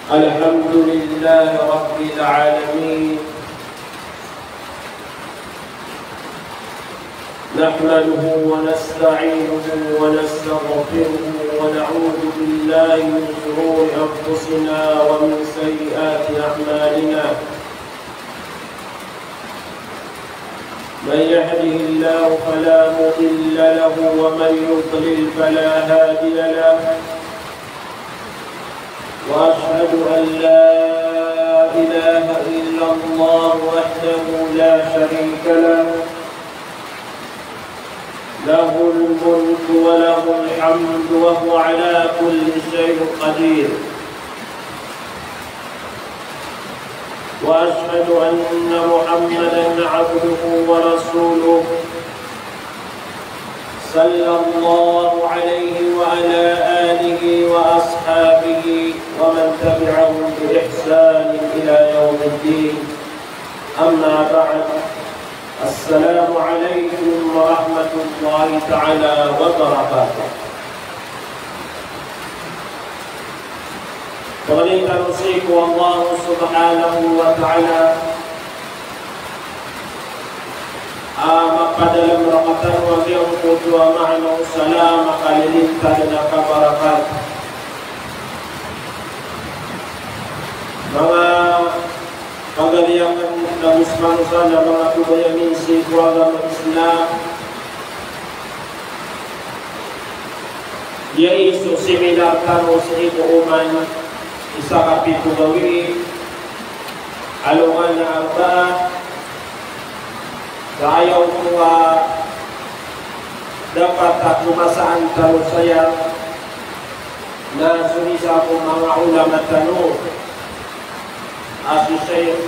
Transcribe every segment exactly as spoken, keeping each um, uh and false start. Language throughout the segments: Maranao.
الحمد لله رب العالمين. نحمده ونستعينه ونستغفره ونعوذ بالله من شرور أنفسنا ومن سيئات أعمالنا. من يهده الله فلا مضل له ومن يضلل فلا هادي له. وأشهد أن لا إله إلا الله وحده لا شريك له. له الملك وله الحمد وهو على كل شيء قدير. وأشهد أن محمدا عبده ورسوله، صلى الله عليه وعلى آله وأصحابه ومن تبعهم بإحسان إلى يوم الدين. أما بعد، السلام عليكم ورحمة الله تعالى وبركاته. Pangnin tano sii ko Allah subhanahu wa ta'ala a mapadalam rktano a giyangkoto a maana o salam a kalilintad na kabarakat. Manga pagari akn na manga manosa na manga tobayang sii ko agama Islam. Aya so seminar tano sii ko Oman, isa ka pito gawii a alongan a Arba'a, sa aya oto a dapat a komasaan tano saya na so isa ko manga ulama tano, a si Sheikh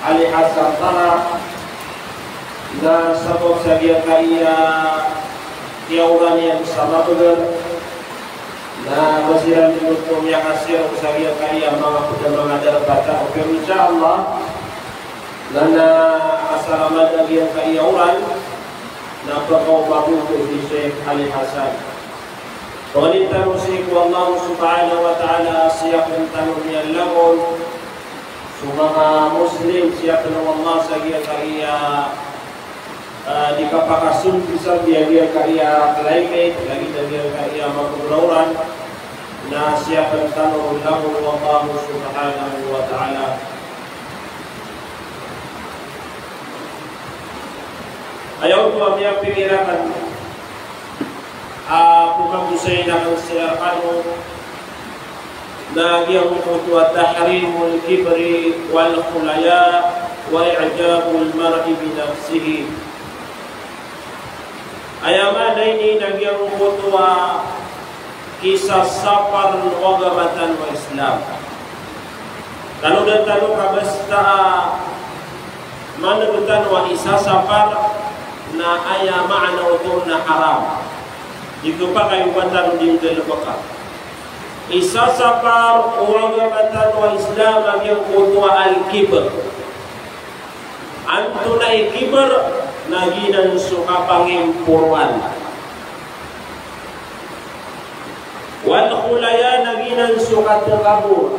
Ali Hassan Tara, na sabap sa giyangkaya kiyaoran iyan sa mabagr, na ba siran dn oto miyakasiyar sa giyangkaya manga pd a manga darpa tano. Pero insha Allah, na, na asar a mada giyangkaya oran, na pkaoma bo si Sheikh Ali Hassan. Pangnin tano sii ko Allah subhanahu wa ta'ala a siyapn tano niyan langon so manga Muslim, siyapn o Allah sa giyangkaya, ah, di kapakasold sa giyangkaya climate, lagid a giyangkaya mabagr a oran, na siyapn tano langon o Allah subhanahu wa ta'ala. Aya oto a miyapikir akn a pkhagosayn akn sii rkano na giyangkoto a tahrimul kibri wal khulaya wa i'jabul mar'i bi nafsihi. Aya maana ini na giyangkoto a kisasapar o agama tano a Islam. Tanodan tano ka basta a man'g tano a isasapar na aya maana oto na haram. Di kapakay o ba tano di nggalbka. Isasapar o agama tano a Islam a giyangkoto a al-kibr. Antonaa i kibr? Na giyanan so kapangimporoan. Wal khulaya, na giyanan so katakabur.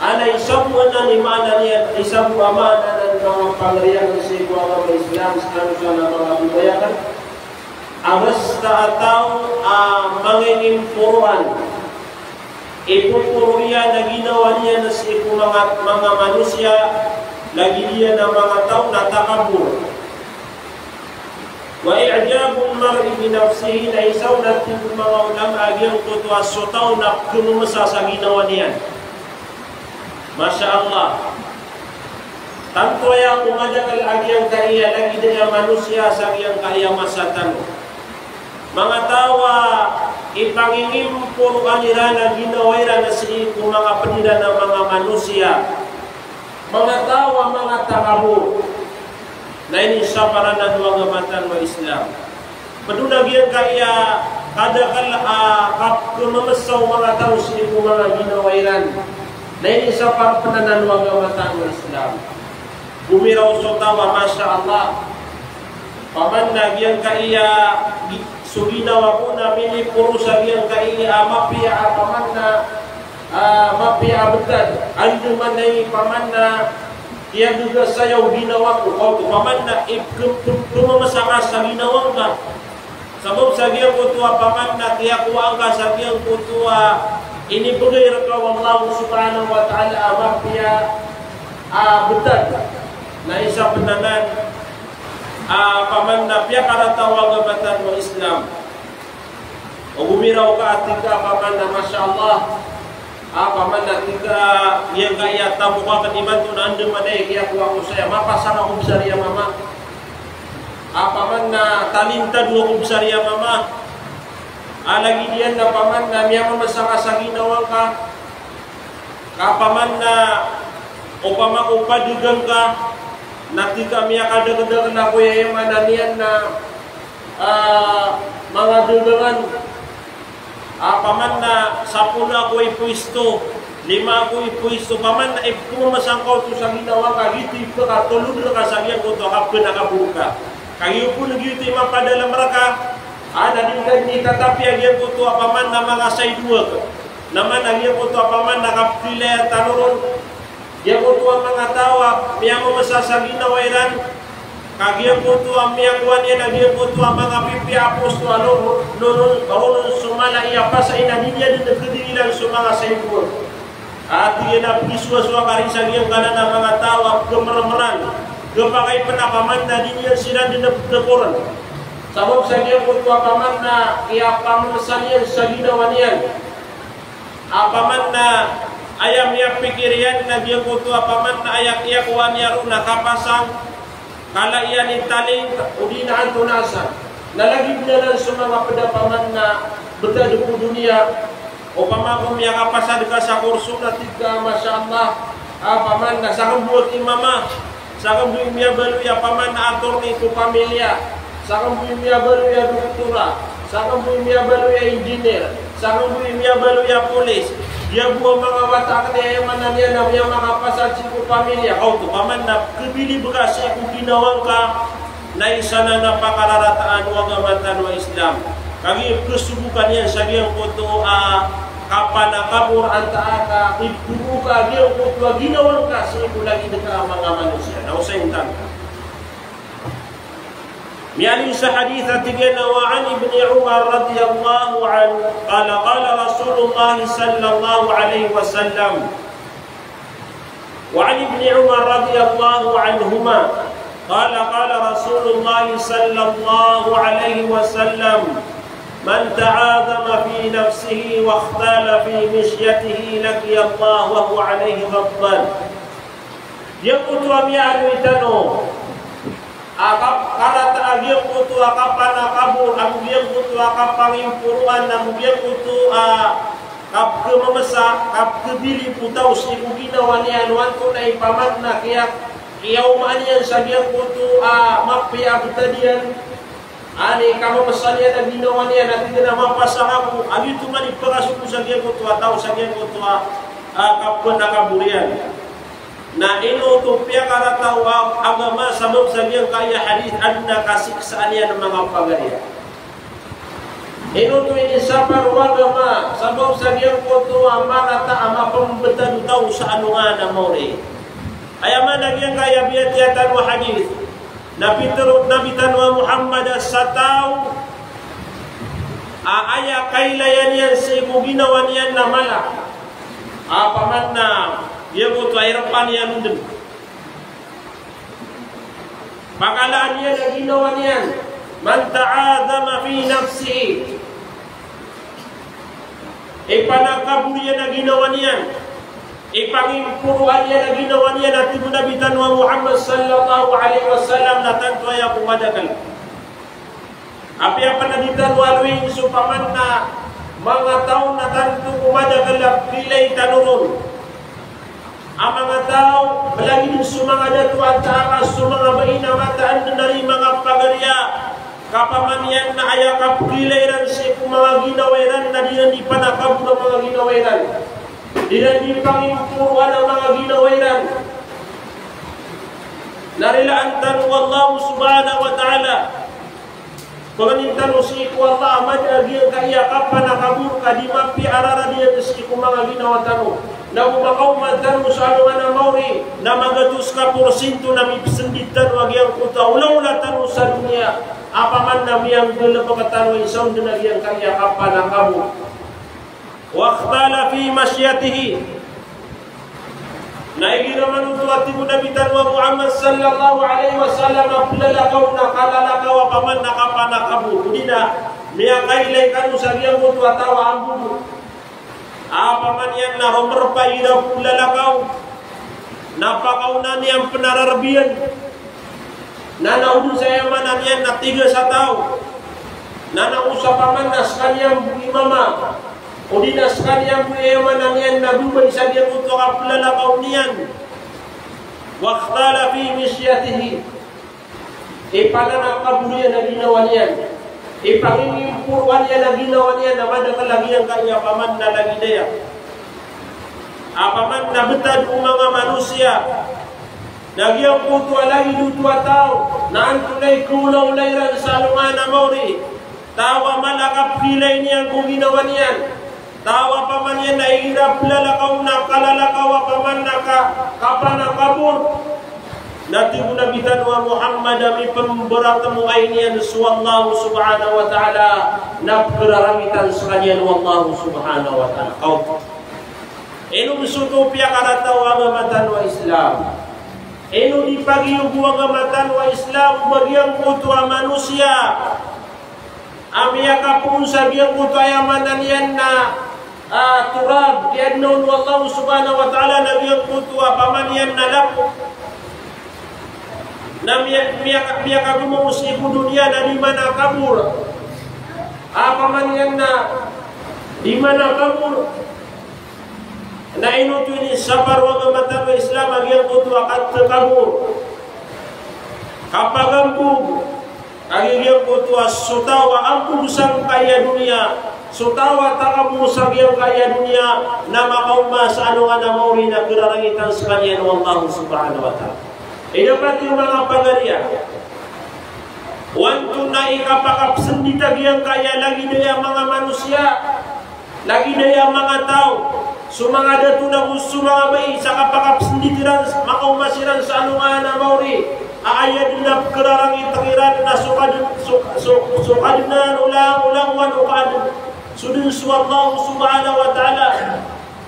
Ana isa bo anan i maana niyan, isa bo a maana anan manga pagari akn sii ko agama Islam, skano sa na manga tobayang. A basta a taw a mangingimporoan. Ipomporo iyan a ginawa niyan sii ko manga, manga manosiya, lagid iyan a manga taw na takabur. Wa i'jabul mar'i bi nafsihi, na isa on a tig o manga ulama a giyangkoto a so taw na pkhamamasa sa ginawa niyan. Masha Allah. Tanto aya ko madakl a giyangkaya lagid a manosiya sa giyangkaya masa tano. Manga taw a ipangingimporoan iran a ginawa iran sii ko manga pd iran a manga manosiya. Manga taw a manga takabur. Na inisapar anan o agama tano a Islam. Pd on a giyangkaya kadakl a kapkhamamasa o manga taw sii ko manga ginawa iran. Na inisapar pn anan o agama tano a Islam. Gomiraw so taw a, masha Allah. Paman na giyangkaya gi-, so ginawa ko na miniporo sa giyangkaya a mapiya a paman na, ah, mapiya a btad. Andamanaya paman na kiyagaga saya o ginawa ko. Kaoto paman na ipkm-, pkmamasa ka sa ginawa ngka. Sabap sa giyangkoto a paman na kiyakowaan ka sa giyangkoto a inibgay rka o Allah subhanahu wa ta'ala a mapiya a btad. Na isa pn anan a paman na piyakarata o agama tano a Islam. O gomiraw ka a tig ka paman na masha Allah. A paman na tig ka giyangkaya tamok akn imanto na andamanaya kiyakowa ko saya, mapasang ako bsariya mama. A paman na talintado ako bsariya mama. A lagid iyan na paman na miyamamasa ka sa ginawa ngka. Ka paman na opama ko padagang ka, na tig ka miyakadakdakl ako, aya maana niyan na, ah, manga dagangan. A paman na sapolo ako i pwisto, lima ako i pwisto, paman na ipkmamasa ngka oto sa ginawa ngka, giyoto i pkatolod rka sa giyangkoto a kapnakabor ka. Kagiya pn giyoto i mapadalm rka, a na di ngka dn itatapiya giyangkoto a paman na manga side work. Na maana giyangkoto a paman na kapkhailaya tano ron. Giyangkoto a manga taw a miyamamasa sa ginawa iran. Ka giyangkoto a miyakowa niyan a giyangkoto a manga pipiya a posto a ron, ron, ron, ron so mala i a pasa i na di niyan dn kdingilan so manga side work. A tig iyan a pkhisowasowa ka ri sa giyangkanan a manga taw a pkhamrmran. Khapakay pn a paman na di niyan siran dn pkhakorn. Sabap sa giyangkoto a paman na iyapamamasa niyan sa ginawa niyan. A paman na aya miyapikir iyan na giyangkoto a paman na aya kiyakowa niyan ron na kapasang, kala iyan i talent, odi na antonaa san. Na lagid anan so manga pd a paman na btad ko doniya, opama ko miyakapasad ka sa kurso na tig ka, masha Allah, a paman na sakn bo aki mama, sakn bo i miyabaloy a paman na attorney ko pamilya, sakn bo i miyabaloy a doktora, sakn bo i miyabaloy a engineer, sakn bo i miyabaloy a polis. Giya bo a manga wata akn aya maana niyan na miyamakapasad sii ko pamilya. Kaoto paman na khabilib ka sii ko ginawa ngka, na isa nan a pakararataan o agama tano a Islam. Kagiya pkhasogokan iyan sa giyangkoto a kapanakabor antaa ka iporo ka giyangkoto a ginawa ngka sii ko lagid ka a manga manosiya. Na osayin tano. Miyaaloy sa hadith a tig iyan a, wa an Ibni Umar radiyallahu anhu, qala, qala Rasulullah sallallahu alaihi wasallam. Wa an Ibni Umar radiyallahu anhuma, qala, qala Rasulullah sallallahu alaihi wasallam, man ta'azama fi nafsihi wa ikhtala fi mishyatihi laqiya Allah wa huwa alaihi ghadban. Giyangkoto a miyaaloy tano a kap-, karata a giyangkoto a kapanakabor, ago giyangkoto a kapangimporoan, ago giyangkoto a kapkhamamasa, kapkhabilib o taw sii ko ginawa niyan, o antonaa i paman na kiya-, kiyaomaan iyan sa giyangkoto a mapiya a btad iyan. Ani kamamasa niyan a ginawa niyan, a tig iyan a mapasang ako, a giyoto man i pakasogo sa giyangkoto a taw, sa giyangkoto a, a, kapanakabor iyan. Na ino oto piyakarata o ag-, agama sabap sa giyangkaya hadith, adn a kasiksaan iyan a manga pagariya. Ino oto inisapar o agama sabap sa giyangkoto a marata a mapmbtad o taw sa alongan a maori. Aya maana giyangkaya biyatiya tano a hadith, na pitharo o Nabi tano a Muhammad a sa taw a aya kailaya niyan sii ko ginawa niyan na mala. A paman na giyangkoto a irpa niyan on dn. Pakalaan iyan a ginawa niyan. Man ta'azama fi nafsihi. Ipanakabor iyan a ginawa niyan. Ipangimporoan iyan a ginawa niyan, a tig o Nabi tano a Muhammad sallallahu alaihi wasallam na tanto aya ko madakl. Apiya pn a di tano aloyin so paman na manga taw na tanto ko madakl a pkhailay tano ron. A manga taw, lagid so manga dato antaa ka so manga bai na mataan dn a ri manga pagariya. Ka paman iyan na aya kapkhailay iran sii ko manga ginawa iran na di iran di panakabor a manga ginawa iran. Di iran di pangimporoan a manga ginawa iran. Subhanahu wa Ta'ala. Pangnin tano sii ko Allah a mada a giyangkaya kapanakabor ka di mapiya a rarad iyan sii ko manga ginawa tano. Na go makaoma tano sa alongan a maori, na magatos ka porsinto na mipsndit tano a giyangkoto a olaola tano sa doniya. Apaman na miyanggalbk tano i saonden a giyangkaya kapanakabor. Waqtala fi mashyatihi. Na igira man oto a tig o Nabi tano a Muhammad sallallahu alaihi wasallam a plalakaw na kalalakaw apaman na kapanakabor. Odi na miyakailay kano sa giyangkoto a taw a ambobo. Apaman iyan na romerpa igira plalakaw. Na pakaona niyan pn a rarb iyan. Na na o dn sa aya maana niyan na tiga sa taw. Na na o sa paman na skaniyan bo i mama. Odi na skaniyan bo i aya maana niyan na babay sa giyangkoto a kaplalakaw niyan. Waqtala fi mashyatihi. Ipalanakabor iyan a ginawa niyan. Ipangingimporoan iyan a ginawa niyan a madakl a giyangkaya paman na lagid aya. Apaman na btad o manga manosiya na giyangkoto a lagid oto a taw na antonaa i kaolaola iran sa alongan a maori. Taw a mala a kapkhailay niyan ko ginawa niyan. Taw a paman iyan na igira plalakaw na kalalakaw apaman na ka, kapanakabor. Na tig o Nabi tano a Muhammad a mipmbaratmoay niyan so Allah subhanahu wa ta'ala na pkhararangitan skaniyan o Allah subhanahu wa ta'ala. Kaw. Ino bs oto piyakarata o agama tano a Islam? Ino di pagiyog o agama tano a Islam a giyangkoto a manosiya a miyakapoon sa giyangkoto a aya maana niyan na, ah, turab, kiyaadna on o Allah subhanahu wa ta'ala na giyangkoto a paman iyan na lapok. Na miya-, miya-, miyakagomos sii ko doniya na di manakabor. A paman iyan na di manakabor. Na ino oto inisapar o agama tano a Islam a giyangkoto a katakabor, kapagambog, a giyangkoto a so taw a ambog sangkaya doniya, so taw a takabor sa giyangkaya doniya, na makaoma sa alongan a maori na khararangitan skaniyan o Allah subhanahu wa ta'ala. Ino pati o manga pagari a, o antonaa i kapakapsndit a giyangkaya lagid aya manga manosiya. Lagid aya manga taw, so manga dato na go so manga bai, sa kapakapsndit iran, makaoma siran sa alongan a maori a aya dn a pkhararangit kiran na so Kadn-, so, so, so Kadnan o langowan o Kadn, so dn so Allah subhanahu wa ta'ala.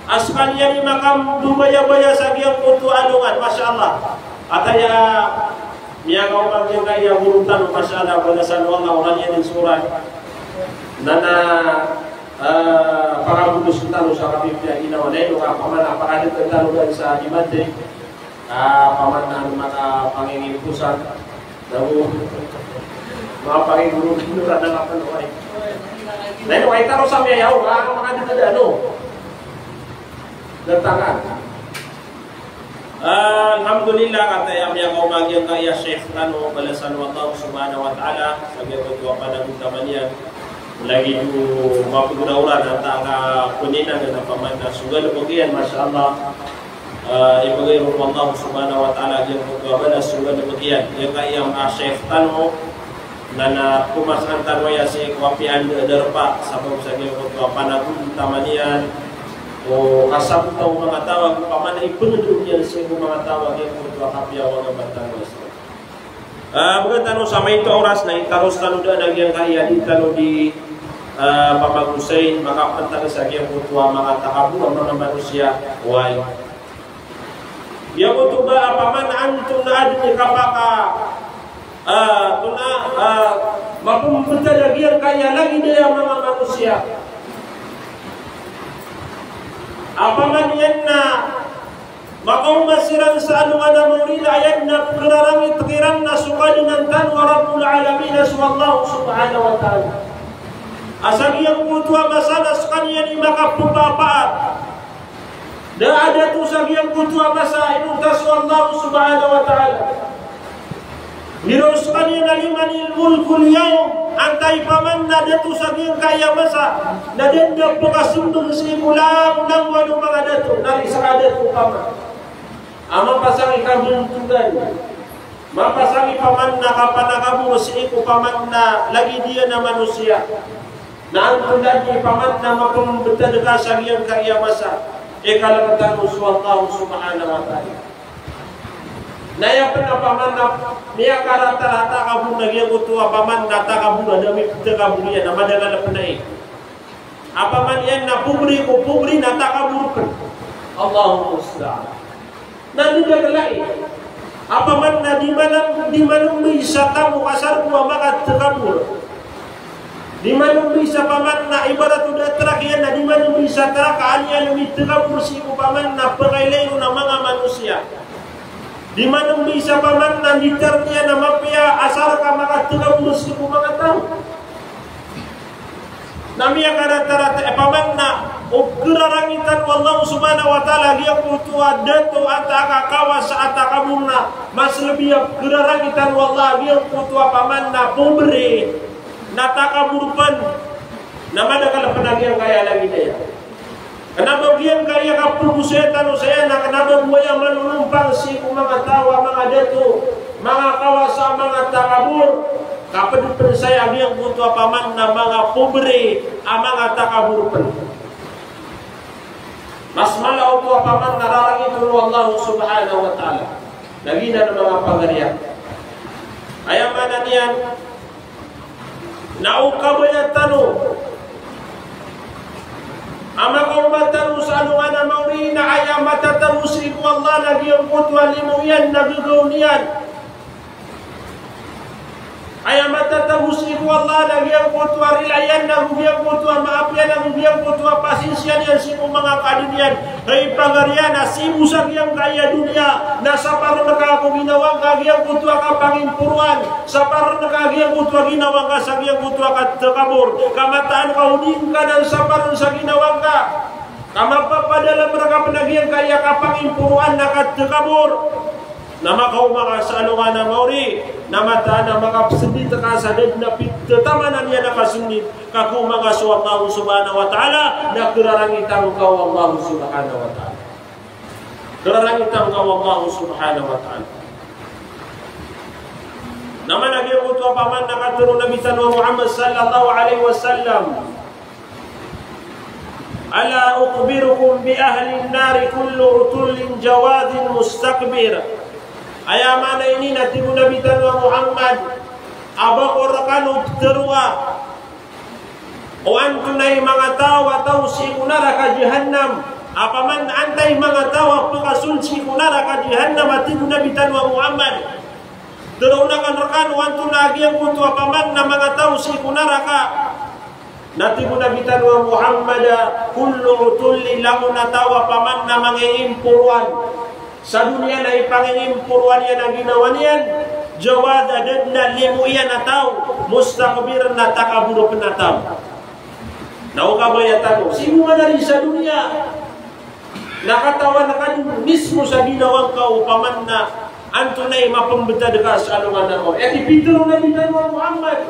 A skaniyan i makambbayabaya sa giyangkoto a alongan, masha Allah. Ataya miyakaoma giyangkaya goro tano, masha Allah, balasan o Allah, oran iyan i soran. Na na Ah, pakabolos tano sa kapipiya ginawa na ino ka paman a pakadkt tano dn sa di madri. Ah, paman a makapangingimposan. Nago makapangingoro tano na kapan o ay. Na ino ay taro sa miyayaw, ah, makadkt tano. Datangan. Ah, alhamdulillah, kataya miyakaoma giyangkaya Sheikh tano, balasan o Allah subhanahu wa ta'ala sa giyangkoto a panagontaman iyan. Lagid o mapagora oran antaa ka pnginan na paman na so galbk iyan, masha Allah. Ah, ibgay ron o Allah subhanahu wa ta'ala giyangkoto a balas so galbk iyan. Giyangkaya Sheikh tano, Na, na komasan tano aya sii ko apiya anda darpa, sabap sa giyangkoto a panagontaman iyan o kasabota o manga taw a paman a ipngndao iyan sii ko manga taw a giyangkoto a kapiya o agama tano a Islam. Ah, bgan tano sa maito a oras na itaros tano daan a giyangkaya di tano di, ah, pamagosay, makapantag sa giyangkoto a manga takabor a manga manosiya. Oway. Giyangkoto ba a paman antonaa dn i kapaka, ah, antonaa, ah, mapmbtad a giyangkaya lagid aya manga manosiya. A paman iyan na makaoma siran sa alongan a maori na aya dn a pkhararangit kiran na so Kadnan tano a Rabbul Alamin a so Allah subhanahu wa ta'ala. A sa giyangkoto a masa na skaniyan i makappapaat. Da a dato sa giyangkoto a masa a inonta so Allah subhanahu wa ta'ala. Niraos skaniyan a limanil mulkul yawm, antaa i paman na dato sa giyangkaya masa, na da dn a pkasmbag sii ko langowan o manga dato, na rk sa dato paman. A mapasang i kabntogan. Mapasang i paman na kapanakabor sii ko paman na lagid iyan a manosiya. Na antonaa di paman na mapmbtad ka sa giyangkaya masa i kalk tano so Allah subhanahu wa ta'ala. Na aya pn a paman na miyakarata a takabor na giyangkoto a paman na takabor a da miptakabor iyan a madakl pn ai. A paman iyan na pobre ko pobre na takabor pn. Allahul musta'an. Na di da klai. A paman na di manam, di manambay sa tamok asar ko a makatakabor. Di manambay sa paman na ibarat o da trak iyan na di manambay sa trak a an iyan mitakabor sii ko paman na pkailay ron a manga manosiya. Di manambay sa paman na di trak iyan a mapiya asar ka makatakabor sii ko manga taw. Na miyakaratarata i paman na o kararangitan o Allah subhanahu wa ta'ala giyangkoto a dato a takakawas a takabor na mas lbi a kararangitan o Allah giyangkoto a paman na pobre na takabor pn na madakl pn a giyangkaya lagid iyan. Kna ba giyangkaya kapgosayan tano saya na kna ba bo aya manolompang sii ko manga taw a manga dato, manga kawasa, manga takabor, ka pd pn saya giyangkoto a paman na manga pobre a manga takabor pn. Mas mala oto a paman na rarangit o Allah subhanahu wa ta'ala. Na giyanan a manga pagariya. Aya maana niyan, na o kabaya tano a makaoma tano sa alongan a maori na aya matatago sii ko Allah na giyangkoto a limo iyan na gagaw niyan. Aya matatago sii ko Allah na giyangkoto a rila iyan, na giyangkoto a maap iyan, na giyangkoto a pasinsiya niyan sii ko manga kaadn iyan. Hay pagariya, na sii bo sa giyangkaya doniya na saparn ka ko ginawa ngka a giyangkoto a kapangimporoan, saparn ka a giyangkoto a ginawa ngka sa giyangkoto a katakabor, ka mataan ka o di ngka nan saparn sa ginawa ngka, ka mapapadalam rka pn a giyangkaya kapangimporoan na katakabor. Na makaoma ka sa alongan a maori, na mataan a makapsndit ka sa da dn a pithamanan iyan a kasndit, ka kaoma ka so Allah subhanahu wa ta'ala, na kararangitan ka o Allah subhanahu wa ta'ala. Kararangitan ka o Allah subhanahu wa ta'ala. Na maana giyangkoto a paman na katharo o Nabi tano a Muhammad sallallahu alaihi wasallam, "Ala ukhbirukum bi ahlin nari, kullu utullin jawadin mustakbir." Aya maana ini na tig o Nabi tano a Muhammad, a ba ko rkano ptharoa o antonaa i manga taw a taw sii ko naraka Jahannam. A paman antaa i manga taw a pkasold sii ko naraka Jahannam, a tig o Nabi tano a Muhammad. Tharoon akn rkano o antonaa giyangkoto a paman na manga taw sii ko naraka. Na tig o Nabi tano a Muhammad a, kullu utullin, langon a taw a paman na mangingimporoan sa doniya na ipangingimporoan iyan a ginawa niyan, jawad, a da dn a limo iyan a taw, mustakbir, na takabor pn a taw. Na o kabaya tano, sii bo man ari sa doniya na katawan ka dn mismo sa ginawa ngka o paman na antonaa i mapmbtad ka sa alongan a maori. Aya pitharo o Nabi tano a Muhammad,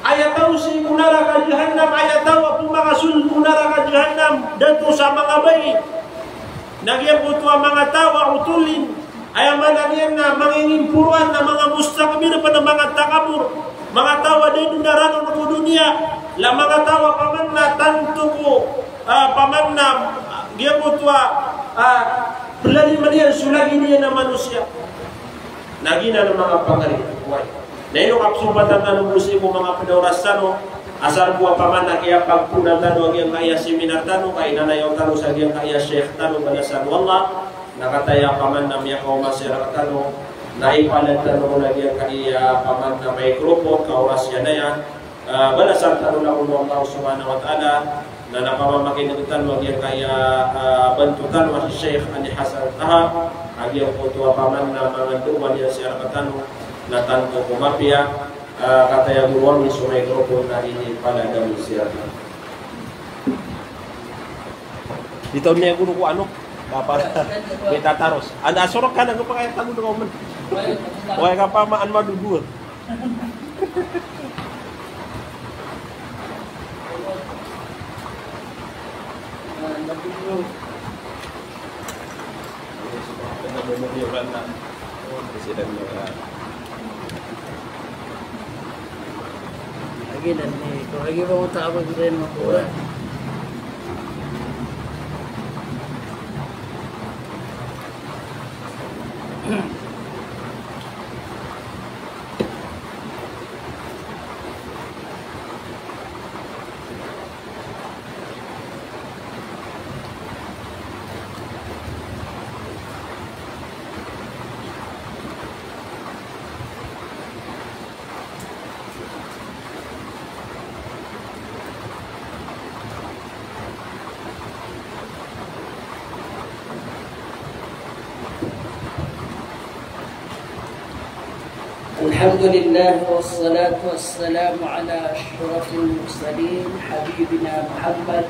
aya taw sii ko naraka Jahannam, aya taw a pmakasold ko naraka Jahannam, dato sa manga bai. Na giyangkoto a manga taw a utullin, aya maana niyan na mangingimporoan, na manga mustakbir pn, na manga takabor, manga taw a da dn a ranon ko doniya, na manga taw a paman na tanto ko, ah, paman na, ah, giyangkoto a, ah, plalim iyan so lagid iyan a manosiya. Na giyanan a manga pagari. Oway. Na ino kapsombatan tano bo sii ko manga pd a oras tano, asar bo a paman na kiyapagponan tano a giyangkaya seminar tano, ka inanayaw tano sa giyangkaya sheikh tano, balasan o Allah, na kataya paman na miyakaoma siya rktano, na ipalad tano ron a giyangkaya paman na microphone, ka oras iyan aya, ah, balasan tano langon o Allah subhanahu wa ta'ala, na pamamakin'g tano a giyangkaya, ah, banto tano a si Sheikh Ali Hassan Taha, a giyangkoto a paman na manga dawah iyan siya rktano, na tanto ko mapiya, ah, kataya goro ami so microphone na inipalad ami siya rktano. Di taw niyan goro ko ano, kapara, may tataros. Anda, sorok ka na, gopakay tago na ko man. Oway, ka paman madodowa. President, ah, Ginan ni ko lagi ba mo ta abag rin mo ko. الحمد لله والصلاة والسلام على أشرف المرسلين حبيبنا محمد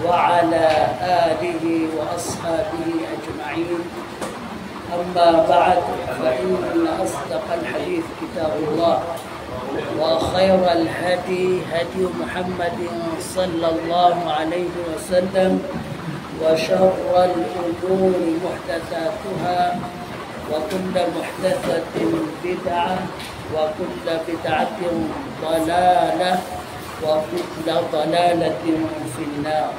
وعلى آله وأصحابه أجمعين. أما بعد، فإن أصدق الحديث كتاب الله، وخير الهدي هدي محمد صلى الله عليه وسلم، وشر الأمور محدثاتها، وكل محدثة بدعة، وكل بدعة ضلالة، وكل ضلالة في النار.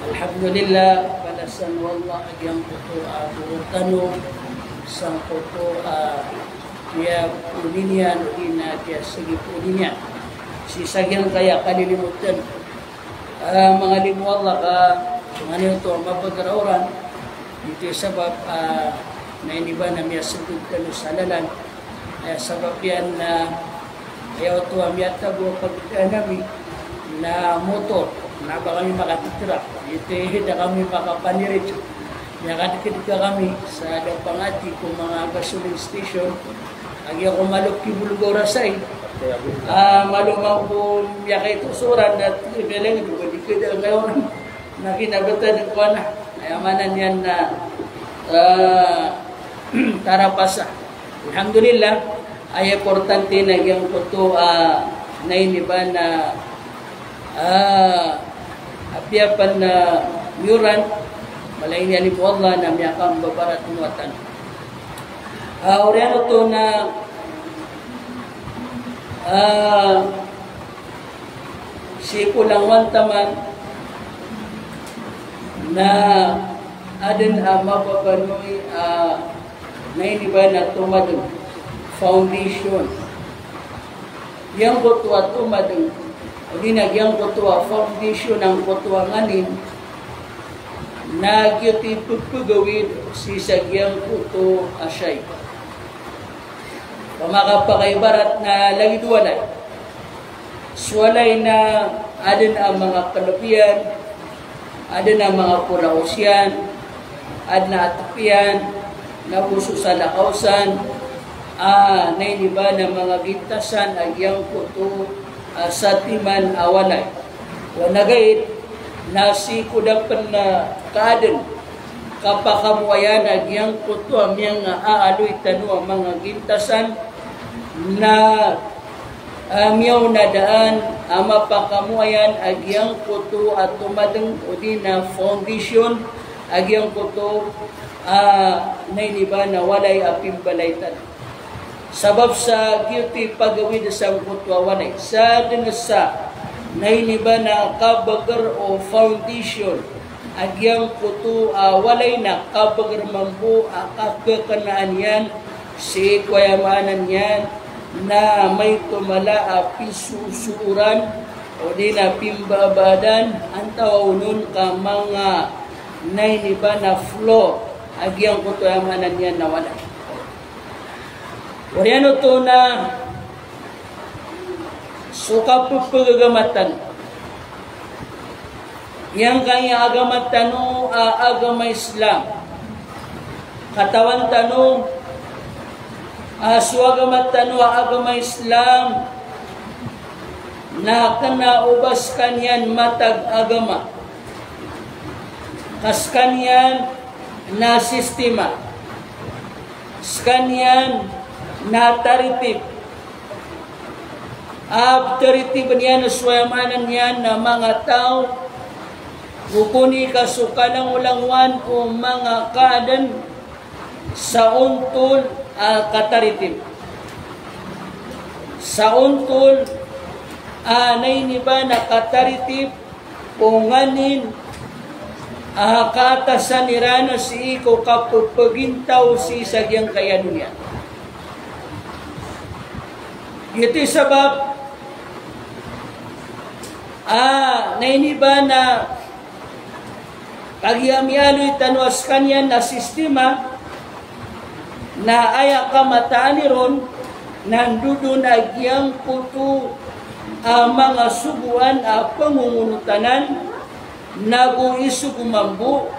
Alhamdulillah, balasan o Allah a giyangkoto a goro tano, sangkoto a kiyapoon iyan, odi na kiyasagipoon iyan. Sii sa giyangkaya kalilimotan. Ah, manga limo o Allah ka, so nganin oto a mapagaraoran, ito i sabap, ah, na iniba na miyasagod kano sa lalan, eh, sabap iyan na, eh, oto a miyatago a pagdaan ami na motor, na ba kami makatitrak, ito i da kami makapanirit. Miyakadikit ka kami sa da pangati ko manga gasoline station, a giya ko malo ki Bulgaw rasay. Ah, malo man ko miyakaito so oran na tig iyan a di ko di ka da ngayon. Na kinabatan ko ana. Aya maana niyan na, ah, tarapasa. Alhamdulillah, aya importante na giyangkoto, ah, na iniba na, ah, apiya pn na miyoran, mala ini a limo o Allah na miyakambabaratongan tano. Ah, oriyan oto na, ah, sii ko langowan taman na adn a mababaloy a na iniba na tomadng, foundation. Giyangkoto a tomadng, odi na giyangkoto a foundation angkoto a nganin, na giyoto i ppgawid sii sa giyangkoto a shayi. Pamakapakaibarat na lagid o walay. So walay na adn a manga klb iyan, adn a manga poraos iyan, adn a atp iyan, na go so salakaw san, a, na iniba na manga gintasan a giyangkoto a satiman a walay. Oway na gait, na sii ko da pn a kaadn, kapakamoayan a giyangkoto a miyangaaloy tano a manga gintasan, na, a, miyaona daan a mapakamoayan a giyangkoto a tomadng odi na foundation a giyangkoto a, na iniba na walay a pimbalay tano. Sabap sa giyoto i pagawid sangkoto a walay. Sadn sa na iniba na kabagr o foundation a giyangkoto a walay na kabagr mambo a kakkanaan iyan sii ko aya maana niyan na maito mala a pisosooran odi na pimbabaadan antaa onon ka manga na iniba na floor a giyangkoto aya maana niyan na walay. Oriyan oto na so kapphagamatan. Giyangkaya agama tano a agama Islam. Katawan tano a so agama tano a agama Islam na kna o ba skaniyan matag agama. Ka skaniyan na sistema. Skaniyan na taritib. A ptaritib iyan so aya maana niyan na manga taw, o koni ka so kalangolangowan o manga kaadn sa ontol a kataritib. Sa ontol a nainiba na kataritip o nganin a kaatasan iran sii ko kapepegintaw sii sa giyangkaya doniya. Giyoto i sabap a nainiba na kagiya miyaaloy tano a sekaniyan na sistema na aya kamataan iron na ndodon a giyangkoto a manga sogoan a pengongonotanan nago isogo mambo,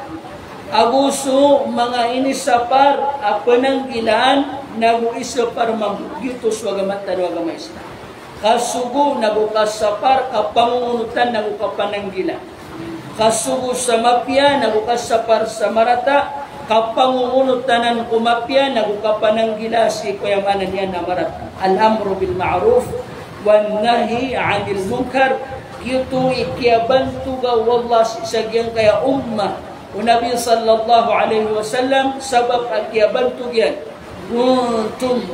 ago so manga inisapar a penanggilaan nago isapar mambo. Giyoto so agama tano a agama Islam. Kasogo nago kasapar, kapangongonotan nago kapananggila. Kasogo sa mapiya nago kasapar sa marata, kapangongonotanan ko mapiya nago kapananggila sii ko aya maana niyan a marata. Al-amru bil ma'ruf wan nahyi 'anil munkar. Giyoto i kiyabantoga o Allah sii sa giyangkaya ummah o Nabi sallallahu alaihi wasallam, sabap a kiyabantog iyan. Kuntum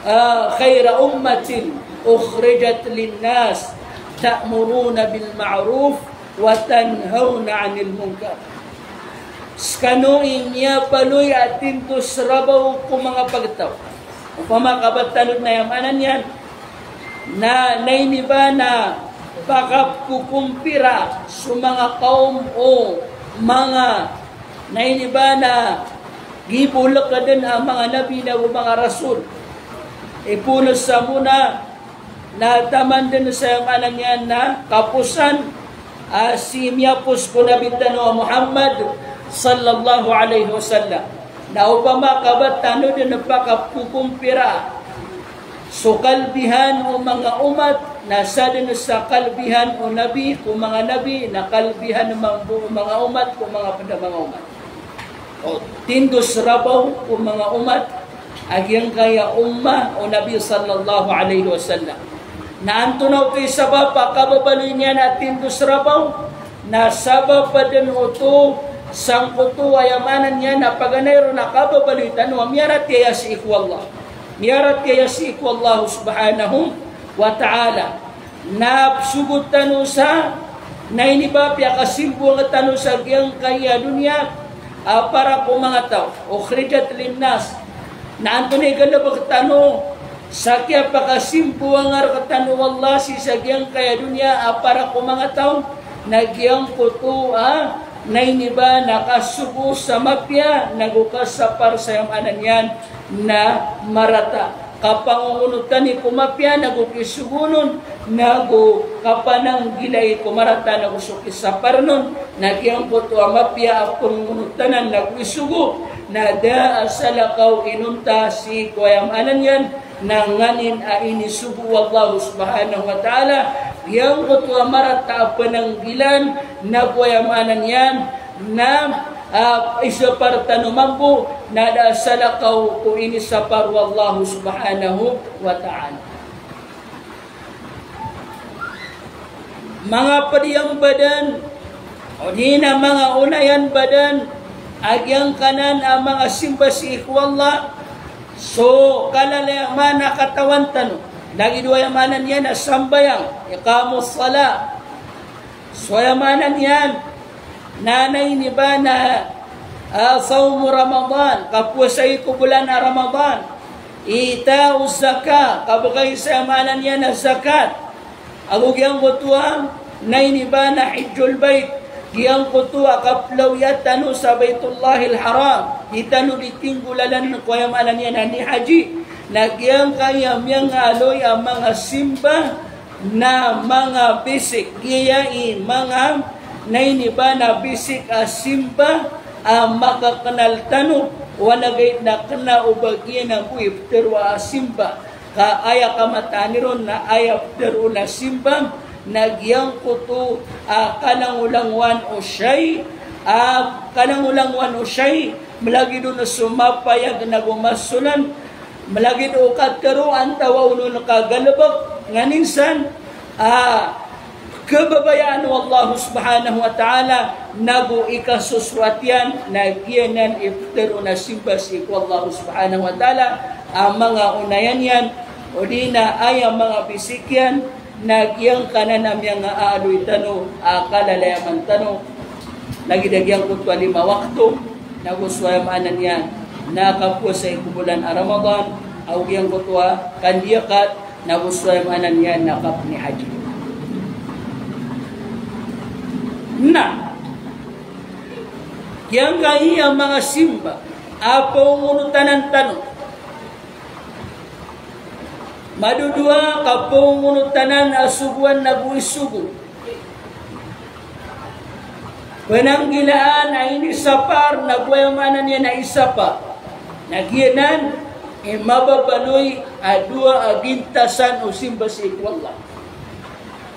ah, khaira ummatin ukhrijat linnas, ta'muruna bil ma'ruf wa tanhauna 'anil munkar. Sekano i miyabaloy a tindos rabaw ko manga pagtaw. Opama ka ba tano na aya maana niyan na nainiba na pakapokompira so manga kaom o manga nainiba na gibolek den a manga nabi nago manga rasul. Ipoon sa mona na taman den sa aya maana niyan na kaposan a sii miyapos ko Nabi tano a Muhammad sallallahu alaihi wasallam. Na opama ka ba tano den pakapokompira so kalbihan o manga umat, na sa den sa kalbihan o Nabi ko manga nabi, na kalbihan mambo o manga umat ko manga ped a manga umat. O tindos rabaw ko manga umat a giyangkaya ummah o Nabi sallallahu alaihi wasallam. Na antonaa oto i sabap a kababaloy niyan a tindos rabaw? Na sabap den oto sangkoto aya maana niyan a paganay ron a kababaloy tano a miyaratiyaya sii ko Allah. Miyaratiyaya sii ko Allah subhanahu wa ta'ala. Na pesogot tano sa nainiba piyakasimboang tano sa giyangkaya doniya a para ko manga taw. Ukhrijat linnas. Na antonaa i galebek tano sa kiyapakasimboang rektano o Allah sii sa giyangkaya doniya a para ko manga taw? Na giyangkoto a nainiba na kasogo sa mapiya nago kasapar sa aya maana niyan na marata. Kapangongonotan i ko mapiya nago kisogoon on, nago kapananggila i ko marata nago so kisapar on. Na giyangkoto a mapiya a pengongonotanan nago isogo na da a salakaw inonta sii ko aya maana niyan na nganin a inisogo o Allah subhanahu wa ta'ala. Giyangkoto a marata a penanggilaan nago aya maana niyan na, ah, isapar tano mambo na da a salakaw ko inisapar o Allah subhanahu wa ta'ala. Manga ped iyan baden, odi na manga onayan baden a giyangkanan a manga simba sii ko Allah, so kalalayaman a katawan tano. Lagid o aya maana niyan a sambayang, iqamus salah. So aya maana niyan na nainiba na, ah, sawmu Ramadan, kapowasai ko bolan a Ramadan. Ita'u zakah, kabegay sa aya maana niyan a zakat. Ago giyangkoto a nainiba na hijjul bait, giyangkoto a kaplawiya tano sa Baitullahil Haram, di tano di tinggolalan ko aya maana niyan a nihaji. Na giyangkaya miyangaaloy a manga simba na manga bisik, giya i manga nainiba na bisik a simba a makakenal tano, wanagait na kena o ba giyanan bo i petero a simba. Ka aya kamataan iron na aya petero na simba na giyangkoto a kalangolangowan o shay, a kalangolangowan o shay, melagid on so mapayag nago masolan, melagid o katero antawaa on ka galebek, nganin san a kebabayaan o Allah subhanahu wa ta'ala, nago ikasosoat iyan na giyanan i petero na simba sii ko Allah subhanahu wa ta'ala a manga onayan iyan, odi na aya manga bisik iyan, Na giyangkanan a miyangaaloy tano a kalalayaman tano, lagid a giyangkoto a lima wakto, nago so aya maana niyan na kapowasa i ko bolan a Ramadan, ago giyangkoto a kandiyakat, nago so aya maana niyan na kapnihajj. Na giyangkai a manga simba a pongonotanan tano, madodowa a kapongonotanan a sogoan nago isogo. Penanggilaan a inisapar nago aya maana niyan na isapar. Na giyanan i mababaloy a dowa a bintasan o simba sii ko Allah.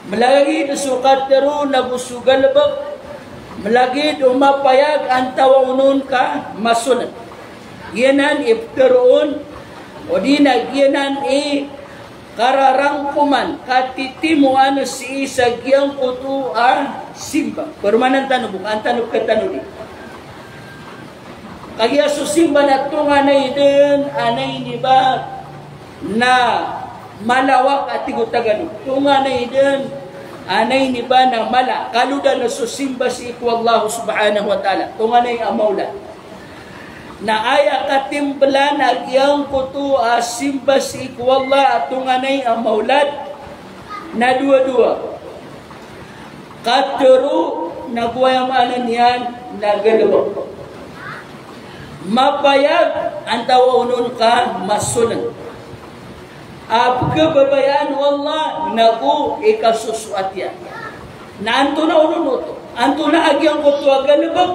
Malagid so katero nago so galebek, malagid o mapayag antawaa onon ka masolen. Giyanan i peteroon, odi na giyanan i kararangkoman, katitimoan sii sa giyangkoto a simba. Peromanan tano bo, an tano peketanodi. Kagiya so simba na tonganay den a nainiba na malawak a tig o Tagalog. Tonganay den a nainiba na mala. Kalodan so simba sii ko Allah subhanahu wa ta'ala. Tonganay a maolad. Na aya katimbelan a giyangkoto a simba sii ko Allah a tonganay a maolad na dowa-dowa. Katero nago aya maana niyan na galebek. Mapayag antawaa onon ka masolen. A pekebabayaan o Allah nago ikasosoat iyan. Na antonaa onon oto? Antonaa a giyangkoto a galebek?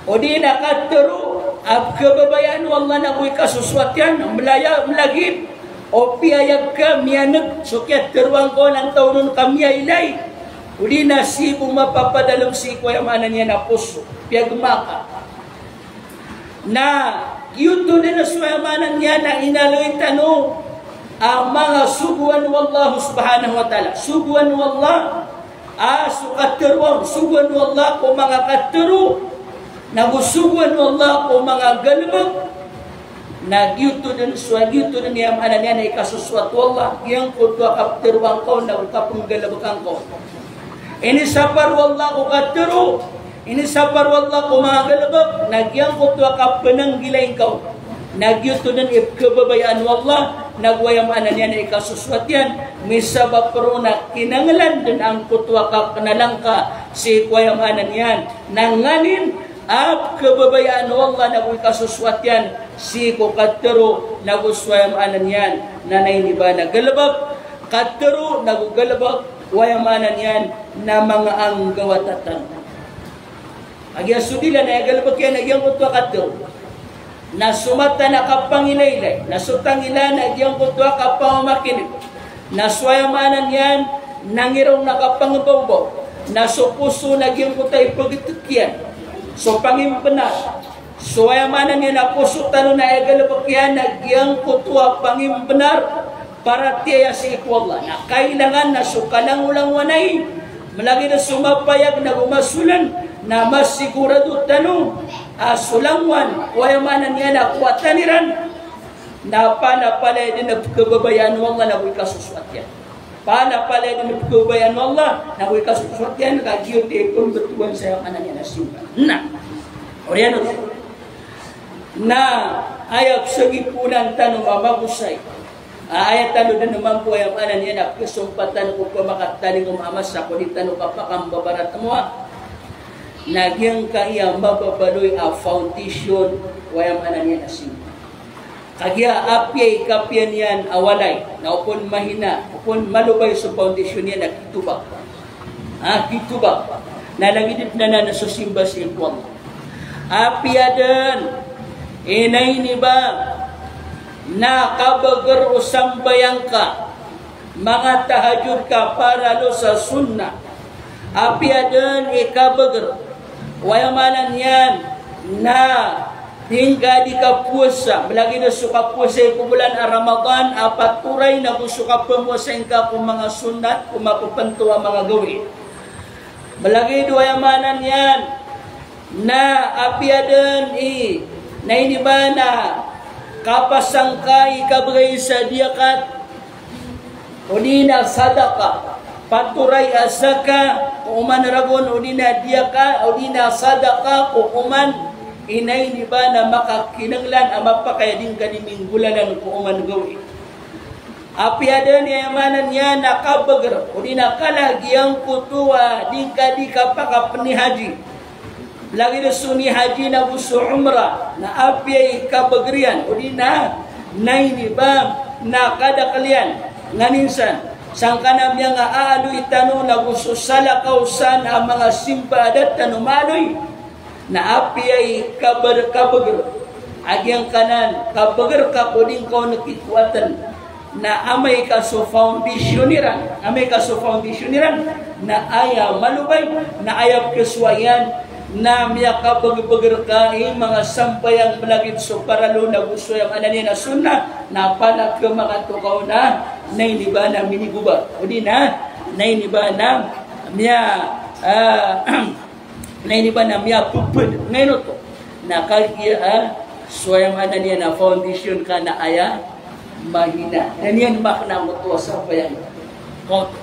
Odi na katero a pekebabayaan o Allah nago ikasosoat iyan, melaya, melagid o piyayag ka miyaneg so kiyateroan ka on antawaa onon ka miyailay. Odi na sii bo mapapadalem sii ko aya maana niyan a poso, piyagema ka. Na giyoto den so aya maana niyan na inaloy tano a manga sogoan o Allah subhanahu wa ta'ala. Sogoan o Allah a so katero, sogoan o Allah ko manga katero, nago sogoan o Allah ko manga galebek. Na giyoto den so, giyoto den aya maana niyan na ikasosoat o Allah giyangkoto a kapeteroan ka on nago kapenggalebek angka on. Inisapar o Allah ko katero, inisapar o Allah ko manga galebek, na giyangkoto a kapenanggilai ngka on. Na giyoto den i pekebabayaan o Allah, nago aya maana niyan na ikasosoat iyan, misabap roo na kinangelan den angkoto a kakenal angka sii ko aya maana niyan na nganin a pekebabayaan o Allah nago ikasosoat iyan sii ko katero nago so aya maana niyan na nainiba na galebek, katero nago galebek, o aya maana niyan na manga anggawata tano. Kagiya so dila na aya galebek iyan na giyangkoto a katero. Na so mata na kapangilaylay, na so tangila na giyangkoto a kapamamakineg, na so aya maana niyan na ngiraw na kapangbaobaw, na so poso na giyangkoto a ipegetek iyan so pangimbenar. So aya maana niyan na poso tano na aya galebek iyan na giyangkoto a pangimbenar, paratiyaya sii ko Allah. Na kailangan na so kalangolangowan ai, malagid so mapayag nago masolen, na masigorado tano a so langowan, o aya maana niyan na kowatan iran, na palapalaya den a pekebabayaan o Allah nago ikasosoat iyan. Palapalaya den a pekebabayaan o Allah nago ikasosoat iyan, ka giyoto i pembetowan sa aya maana niyan na simba. Na oriyan oto. Na aya pesagiponan tano mamagosay. A, aya tano den mambo aya maana niyan a pesompatan ko pamakatalingoma a masa ko di tano kapakambabaratemowa. Na giyangkaya mababaloy a foundation o aya maana niyan a simba. Kagiya apiya i kapiya niyan a walay, na opama mahina, opama malobay so foundation iyan na kitobak. A, kitobak. Na lagid den anan so simba sii ko Allah. Apiya den i nainiba na kabeger o sambayang ka, manga tahajjud ka, paralo sa sunnah. Apiya den i kabeger, o aya maana niyan na di ngka di kapowasa, malagid so kapowasa i ko bolan a Ramadan a patoray nago so kapemowasa ngka ko manga sunnat ko mapepento a manga gawii. Malagid o aya maana niyan na apiya den i nainiba na kapasang ka i kabegay sa diyakat, odi na sadaka, patoray a saka ko oman ragon, odi na diyaka, odi na sadaka ko oman, inay niba na makakinanglan a mapakay a di ngka di minggolalan ko oman gawii. Apiya dn i aya maana niyan na kabagr, odi na kala giyangkoto a di ngka di kapakapnihaji. Lagid so nihaji nago so umrah, na apiya i kabagr iyan, odi na, na iniba, na kadakl iyan, nganin san, sangkanan a miyangaaloy tano nago so salakaw san a manga simba a da tano maaloy, na apiya i kabagr, kabagr, a giyangkanan, kabagr ka ko di ngka on kikowa tn. Na amay ka so foundation iran, amay ka so foundation iran, na aya malobay, na aya pkhasowa iyan, na miyakabagbagr ka i manga sambayang mlagid so paralo nago so aya maana niyan a sunnah, na palakn makato ka on a, na iniba na minigoba. Odi na, na iniba na miya, ah, na iniba na miyapphd, ngayon oto. Na kagiya, ah, so aya maana niyan a foundation ka na aya mahina. Na niyan makna angkoto a sambayang. Oto.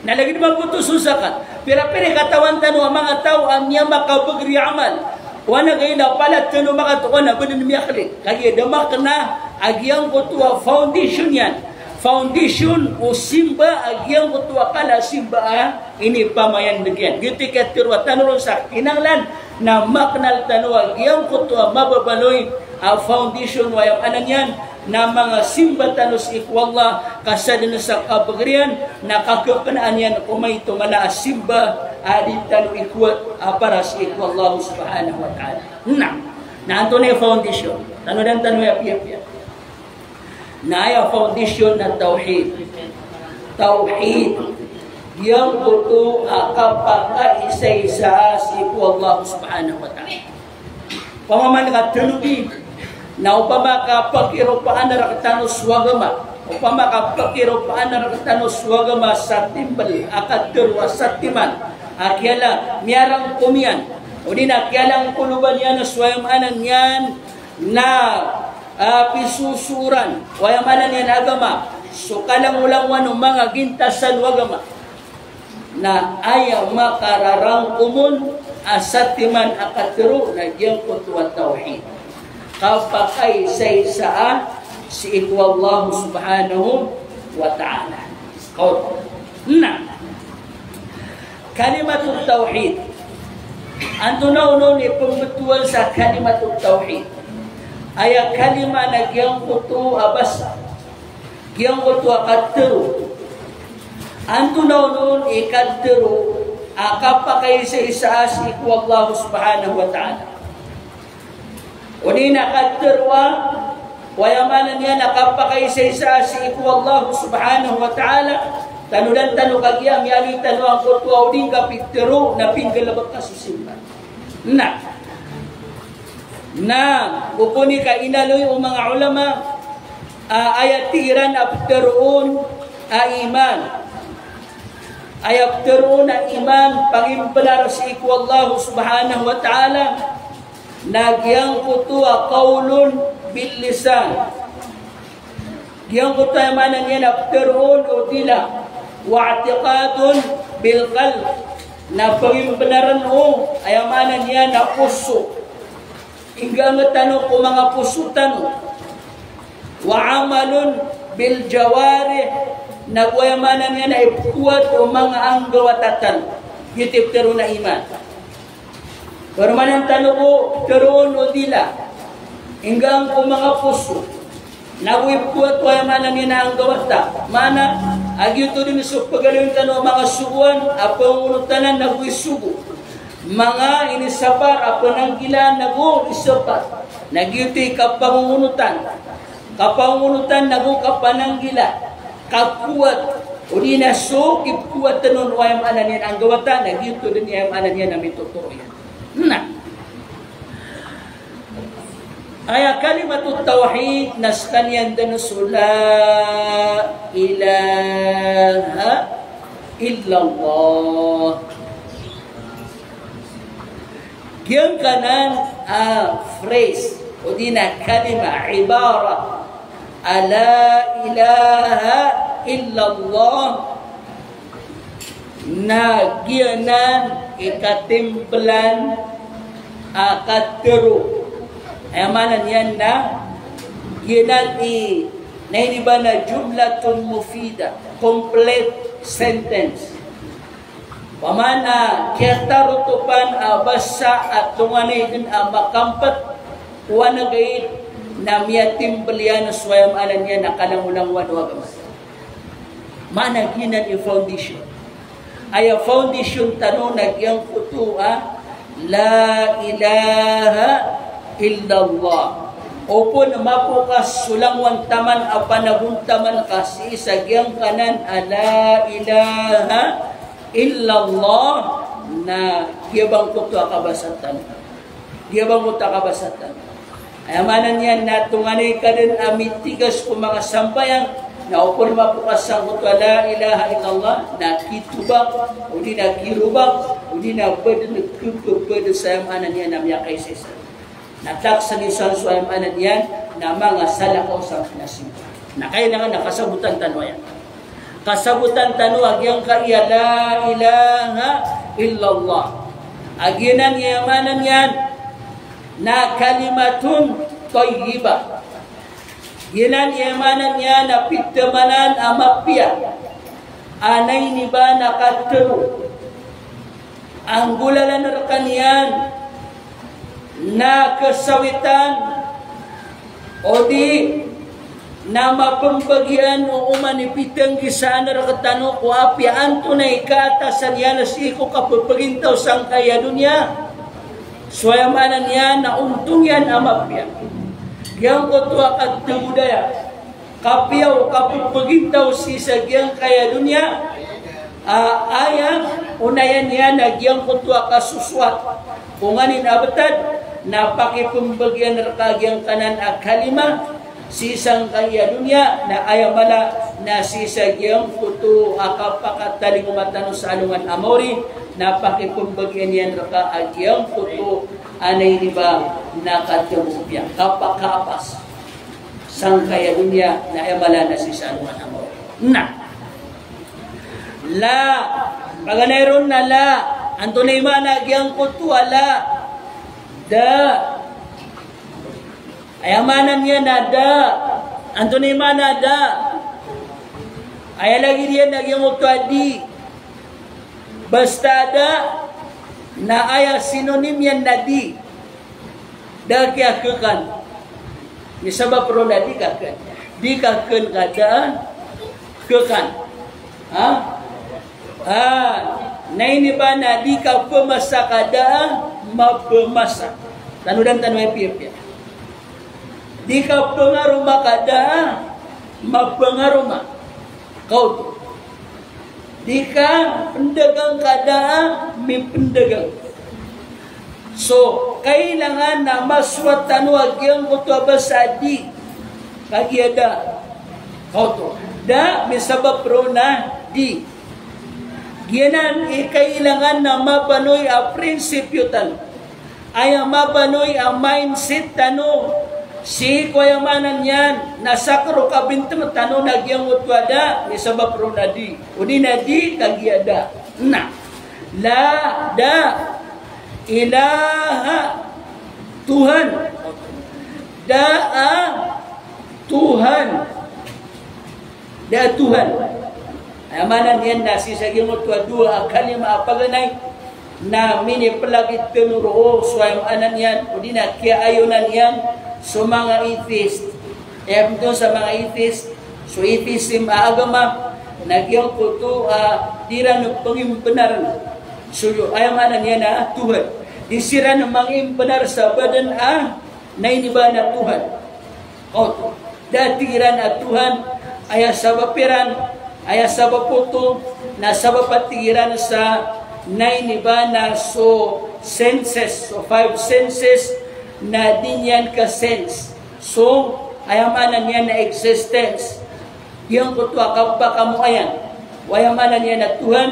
Na lagid mambo oto so zakat. Pira-pira i katawan tano a manga taw a miyamakabagr i amal. Oway na giyaya na palad tano makato ka on a ba dn miyakli. Kagiya da makna a giyangkoto a foundation iyan. Foundation o simba a giyangkoto a kala simba a inipamayan dn iyan. Giyoto i katharo tano ron sa kinanglan na maknal tano a giyangkoto a mababaloy a foundation o aya maana niyan na manga simba tano sii ko Allah, ka sadn sa kabagr iyan, na kakaknaan iyan ko maito mala a simba a di tano ikowat a para sii ko Allah subhanahu wa ta'ala. Na, na antonaa i foundation? Tanodan tano aya piyapiya. Na aya foundation na tawhid. Tawhid. Giyangkoto a kapakaisaisa sii ko Allah subhanahu wa ta'ala. Opama man ka tano di, na opama ka pakiropaan rktano so agama, opama ka pakiropaan rktano so agama sa timbl a katharo a satiman a kiyala miyarangkom iyan, odi na kiyalangkoloban iyan so aya maana niyan na, ah, pisosooran o aya maana niyan a agama, so kalangolangowan o manga gintasan o agama. Na aya makararangkom on a satiman a katharo na giyangkoto a tawhid. Kapakaisaisa sii ko Allah subhanahu wa ta'ala. Kaoto. Na kalimatut tawhid. Antonaa on i pmbtowan sa kalimatut tawhid? Aya kalima na giyangkoto a basa. Giyangkoto a katharo. Antonaa on i katharo a kapakaisaisa sii ko Allah subhanahu wa ta'ala? Odi na katharo a, o aya maana niyan a kapakaisaisa sii ko Allah subhanahu wa ta'ala, tanodan tano kagiya miyaaloy tano angkoto a odi ngka pitharo na pinggalbk ka so simba. Na, na, opama ka inaloy o manga ulama, a, aya tig iran a ptharoon a iman. Aya ptharoon a iman, pangimbenar sii ko Allah subhanahu wa ta'ala, na giyangkoto a qawlun bil lisan. Giyangkoto aya maana niyan a ptharoon o dila, wa i'tiqadun bil qalb, na pangimbenaren o aya maana niyan a poso. Inggaang tano ko manga poso tano. Wa amalun bil jawarih, na go aya maana niyan a ipkowat o manga anggawata tano. Giyoto i ptharoon a iman. Paromanan tano ko ptharoon o dila, inggaang ko manga poso, na go ipkowat o aya maana niyan a anggawata. Maana a giyoto dn so pagaloyn tano a manga sogoan a pangongonotanan na go isogo. Manga inisapar a pananggilaan na go isapar. Na giyoto i kapangongonotan. Kapangongonotan na go kapananggila, kakowat, odi na so kipkowatan on o aya maana niyan a anggawata, na giyoto dn i aya maana niyan a mitotoro iyan. Na aya kalimatut tawhid na skaniyan dn so la ilaha illallah. Giyangkanan a phrase, odi na kalima, ibara, a la ilaha illallah, na giyanan i katimbelan a katharo. Aya maana niyan na giyanan i, na ini ba na jumlatun mufida, complete sentence. Opama na kiyatharotopan a basa a tonganay den a makampet o wanag a id na miyatimbel iyan so aya maana niyan na kalangolangowan o agama. Maana giyanan i foundation. Aya foundation tano na giyangkoto a la ilaha illallah. Opama na mapokas so langowan taman a panagontaman ka sii sa giyangkanan a la ilaha illallah, na giya bangkoto a kabasa tano. Giya bangkoto a kabasa tano. Aya maana niyan na tonganay ka den a mitigas ko manga sambayang, na opama na mapokas sangkoto a la ilaha illallah, na kitobak, odi na kirobak, odi na baden, kebebed sa aya maana niyan na miyakaisaisa. Na takseni san so aya maana niyan na manga salakaw sa pinasimba. Na kailangan na kasabotan tano aya. Kasabotan tano a giyangkaya la ilaha illallah. A giyanan i aya maana niyan na kalimatun tayyibah. Giyanan i aya maana niyan na pithamanan a mapiya. A na ini ba na katharo. Anggolalan rekaniyan na kesawitan odi na mapembagian o oman i pitenggisaan rektano ko apiya antonaa i kaatasan iyan sii ko kapepegintaw sangkaya doniya. So aya maana niyan na ontong iyan a mapiya. Giyangkoto a katharo daya. Kapiya o kapepegintaw sii sa giyangkaya doniya. A, aya, onaya niyan na giyangkoto a kasosoat. Ko nganin a betad, na pakipembagian reka giyangkanan a kalima, sii sangkaya doniya, na aya mala, na sii sa giyangkoto a kapakatalingoma tano sa alongan a maori, na pakipembagian iyan reka a giyangkoto a na ini ba, na katharo piya, kapakaapas. Sangkaya doniya na aya mala na sii sa alongan a maori. Na. La. Paganay ron na la. Antonaa i maana giyangkoto a la? Da. Aya maana niyan na da. Antonaa i maana da? Aya lagid iyan na giyangkoto a di. Basta da, na aya sinonim iyan na di. Da kiyakekan. Misabap ron a di kaken. Di kaken ka da, kekan. Ha? Ha. Na ini ba na di kapemasa ka da, mapemasa. Tanodan tano a piyapiya. Di kapengaroma ka da, mapengaroma. Kaoto. Di kapendagang ka da, mipendagang. So, kailangan na masoat tano a giyangkoto a basa a di. Kagiya da. Kaoto. Da, misabap ron a di. Giyanan i kailangan na mabaloy a prinsipyo tano. Aya mabaloy a mindset tano, sii ko aya maana niyan, na sakaro kabinteng tano na giyangkoto a da, misabap ron a di. Odi na di, kagiya da. Na. La, da, ilaha, Tuhan. Da a Tuhan. Da a Tuhan. Aya maana niyan na sii sa giyangkoto a dowa a kalima a paganay na minipelag i tano roo so aya maana niyan, odi na kiyaayonan iyan so manga atheist. Aya pitharo sa manga atheist, so atheism a agama, na giyangkoto a di iran pengimbenar. So, aya maana niyan na Tuhan. Di siran mangimbenar sa baden a na ini ba na Tuhan. Oto. Da a tig iran a Tuhan, aya sabap iran, aya sabap oto, na sabap a tig iran sa na ini ba na so senses, so five senses, na di niyan ka-sense. So, aya maana niyan na existence. Giyangkoto a kapakamoayan. Aya maana niyan na Tuhan,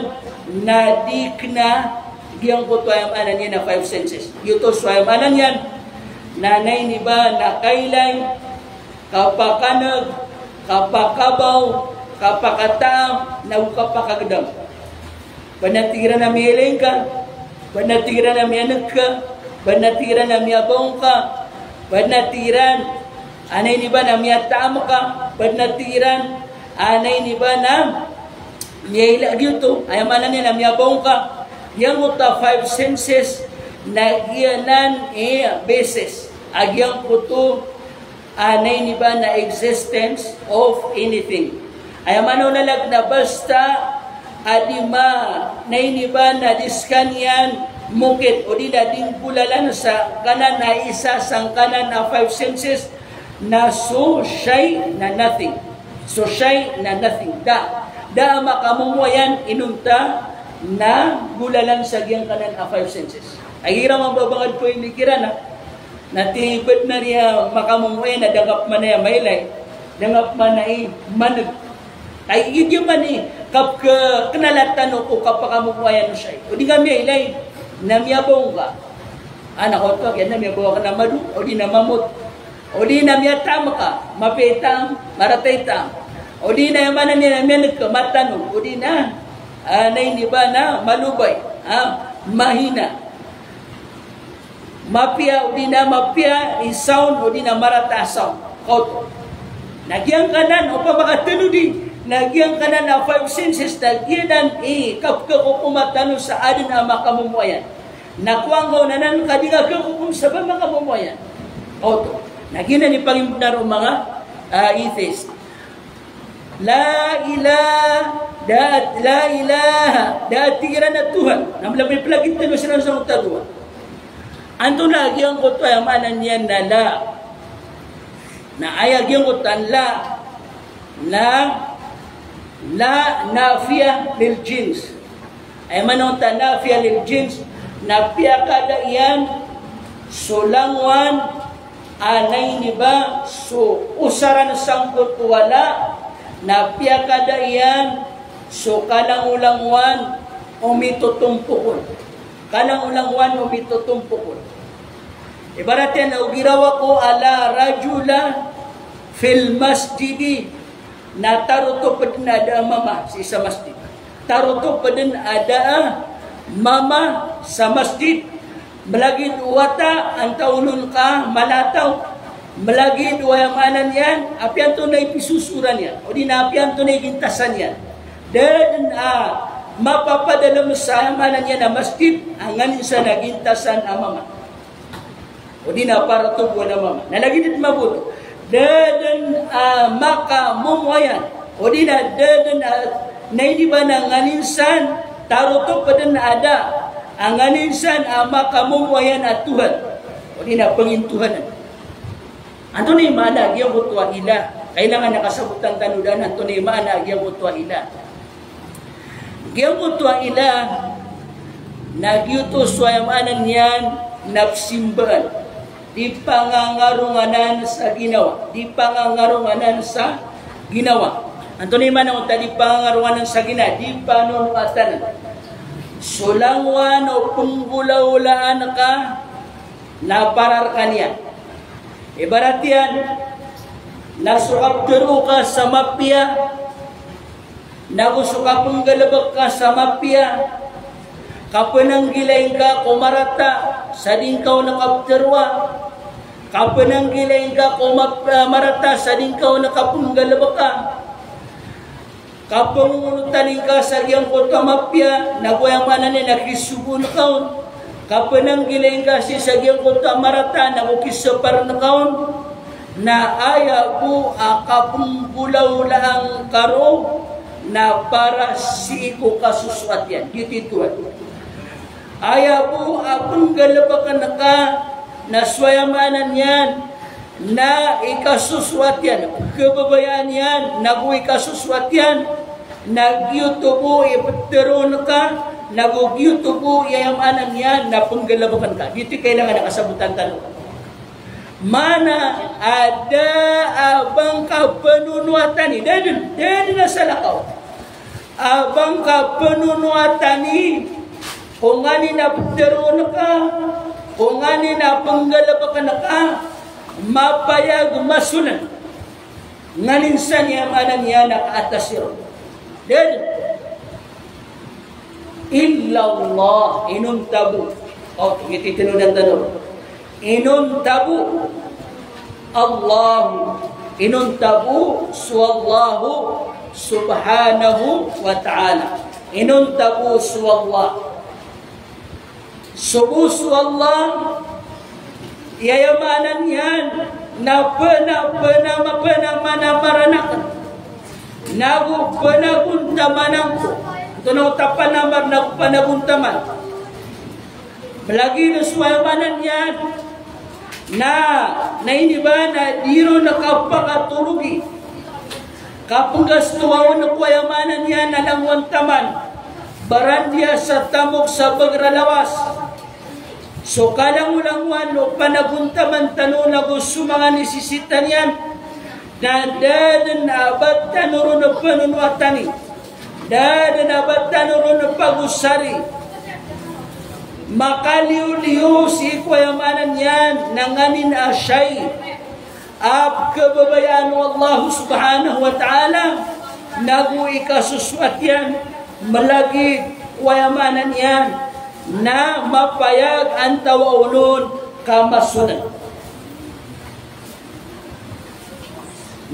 na di kena giyangkoto aya maana niyan na five senses. Giyoto so aya maana niyan, na na ini ba na kailay, kapakaneg, kapakabaw, kapakataam, nago kapakagdam. Badn a tig iran a miyailay ngka, badn a tig iran a miyaneg ka, badn a tig iran a miyabaw ngka, badn a tig iran a, na ini ba, na miyataam ka, badn a tig iran a, na ini ba, na miyailay, giyoto, aya maana niyan na miyabaw ngka. Giyangkoto a five senses na giyanan i basis a giyangkoto a, na ini ba, na existence of anything. Aya maana on a lagid na basta a di ma, na ini ba, na di skaniyan mokit, odi na di nggolalan sangkanan a isa sangkanan a five senses, na so shay na nothing. So shay na nothing. Da, da a makamomoayan inonta na nggolalan sa giyangkanan a five senses. Ay, igira mababangad ko ini kiran a, na tig iran a makamomoayan na da ngka pman aya mailay, da ngka pman aya maneg. Ay, giya man i kapkhakenala tano ko kapakamomoayan o shay. Odi ngka miyailay na miyabaw ngka. Ana, oto a giya na miyabaw ka na mado, odi na mamot. Odi na miyataam ka, mapiya i taam, marata i taam. Odi na aya maana niyan na miyaneg ka, matanog. Odi na, ah, na ini ba, na malobay, ah, mahina. Mapiya, odi na mapiya i sound, odi na marata a sound. Kaoto. Na giyangkanan, opama ka tano di, na giyangkanan a five senses, na giyanan i kapkhakokom tano sa adn a makamomoayan. Na kowa ngka on anan ka di ngka khakokom sa ba makamomoayan. Kaoto. Na giyanan i pangimbnar o manga, ah, atheist. La ilaha, da, la ilaha, da a tig iran a Tuhan. Na mala pipelagid tano siran sa oto a dowa. Antonaa giyangkoto a aya maana niyan na la? Na aya giyangkoto a la, na la nafiyah lil jins. Aya maana oto a nafiyah lil jins, na piyakada iyan so langowan a, na ini ba, so osaran sangkoto a la, na piyakada iyan so kalangolangowan o mitotompok on. Kalangolangowan o mitotompok on. Ibarat iyan na o giraw ako a la rajula fil masjidi, na tarotop dn a da a mama sii sa masjid. Tarotop dn a da a mama sa masjid. Malagid o wata, antawaa on ka, mala a taw. Malagid o, aya maana niyan, apiya antonaa i pisosoran iyan, odi na apiya antonaa i gintasan iyan. Da dn a mapapadalm sa, aya maana niyan, a masjid a nganin san a gintasan a mama. Odi na para toboan a mama. Na lagid dn mambo oto. Da dn a makamomoayan. Odi na da dn a, na ini ba, na nganin san, tarotop dn a da a nganin san a makamomoayan a Tuhan. Odi na pangintohanan. Antonaa i maana giyangkoto a ilah? Kailangan a kasabotan tano dn antonaa i maana giyangkoto a ilah. Giyangkoto a ilah, na giyoto so, aya maana niyan, na psimbaan. Di pangangaronganan sa ginawa. Di pangangaronganan sa ginawa. Antonaa i maana oto a di pangangaronganan sa ginawa? Di panonoatan. So langowan o penggolaolaan ka, na para rkaniyan. Ibarat iyan na so kaptharo ka sa mapiya, nago so kapenggalebek ka sa mapiya, kapenanggilai ngka ko marata sa di ngka on kaptharoa, kapenanggilai ngka ko map-, ah, marata sa di ngka on kapenggalebeka. Kapengongonotan ingka sa giyangkoto a mapiya, nago aya maana niyan na kisogoon ka on. Kapenanggilai ingka sii sa giyangkoto a marata, nago kisaparen ka on. Na aya bo a kapenggolaolaan ka ron, na para sii ko kasosoat iyan. Giyoto i Tuhan. Aya bo a penggalebeken ka, na so aya maana niyan na ikasosoat iyan, kebabayaan iyan, nago ikasosoat iyan, na giyoto bo i peteroon ka, nago giyoto bo i aya maana niyan na penggalebeken ka. Giyoto i kailangan a kasabotan tano. Maana a da a ba ngka penonoatani, da den, da den a salakaw a ba ngka penonoatani, ko nganin a peteroon ka, ko nganin a penggalebeken ka, mapayag masonan. Nganin san aya maana niyan na kaatas iron. Da dn. Illallah, inonta bo. O, aya titinodan tano. Inonta bo. Allah. Inonta bo so Allah subhanahu wa ta'ala. Inonta bo so Allah. So bo so Allah, aya maana niyan na pena, pena, pena, mana, maranakn. Nago panagontaman angkoto. Antonaa oto a panamar nago panagontaman? Malagid so aya maana niyan na, na iniba na di ron kapakatorogi, kapnggastowa on ko aya maana niyan na langowan taman, barandiya sa tamok sa bagra lawas. So kalangolangowan o panagontaman tano nago so manga nisisita niyan, na da dn a ba tano ron panonoatani, da dn a ba tano ron pagosari. Makaliyoliyo sii ko aya maana niyan na nganin a shay a pkhababayaan o Allah subhanahu wa ta'ala, nago ikasosoat iyan, malagid ko aya maana niyan na mapayag antawaa on ka masonan.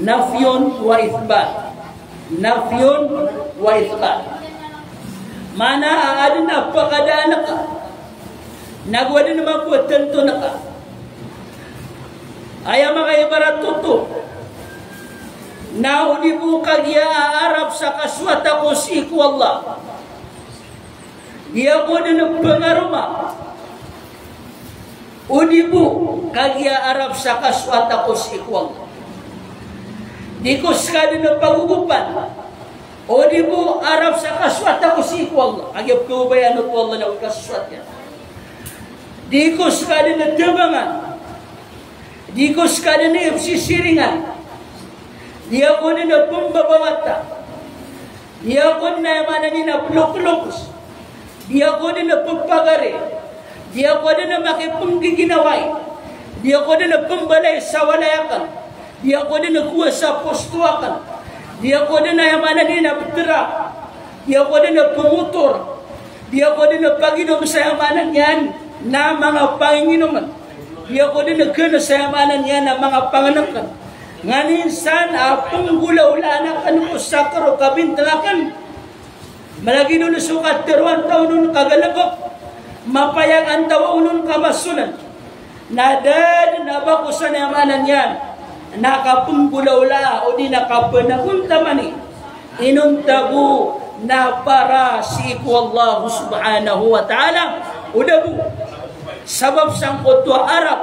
Nafyun wa ithbat. Nafyun wa ithbat. Maana a adn a pakadaan ka, nago adn a makowa tanto na ka. Aya makaibarat oto na o di bo kagiya a arap sa kasoat ako sii ko Allah. Di ako dn pngaroma. O di bo kagiya arap sa kasoat ako sii ko Allah. Di ko ska dn pagogopan. O di bo arap sa kasoat ako sii ko Allah. Kagiya pkhababayaan ko Allah na o ikasosoat iyan. Di ko ska dn tabangan. Di ko ska dn ipsisiringan. Di ako dn pmbabawata. Di ako dn aya maana niyan na ploklokos. Di ako dn pphagari. Di ako dn makipnggiginawai. Di ako dn pmbalay sa walay akn. Di ako dn kowa sa posto akn. Di ako dn aya maana niyan na ptrak. Di ako dn pmotor. Di ako dn paginom sa aya maana niyan na manga panginginomn. Di ako dn kn sa aya maana niyan na manga pangnngkn. Nganin san a pnggolawlaan akn ko sakr o kabintang akn. Malagid on so katharoa antawaa on ka galbk, mapayag antawaa on ka masonan. Na da dn a ba ko san aya maana niyan na kapnggolawlaa odi na kapanagontamani. Inonta bo na para sii ko Allah subhanahu wa ta'ala o da bo. Sabap sangkoto a arap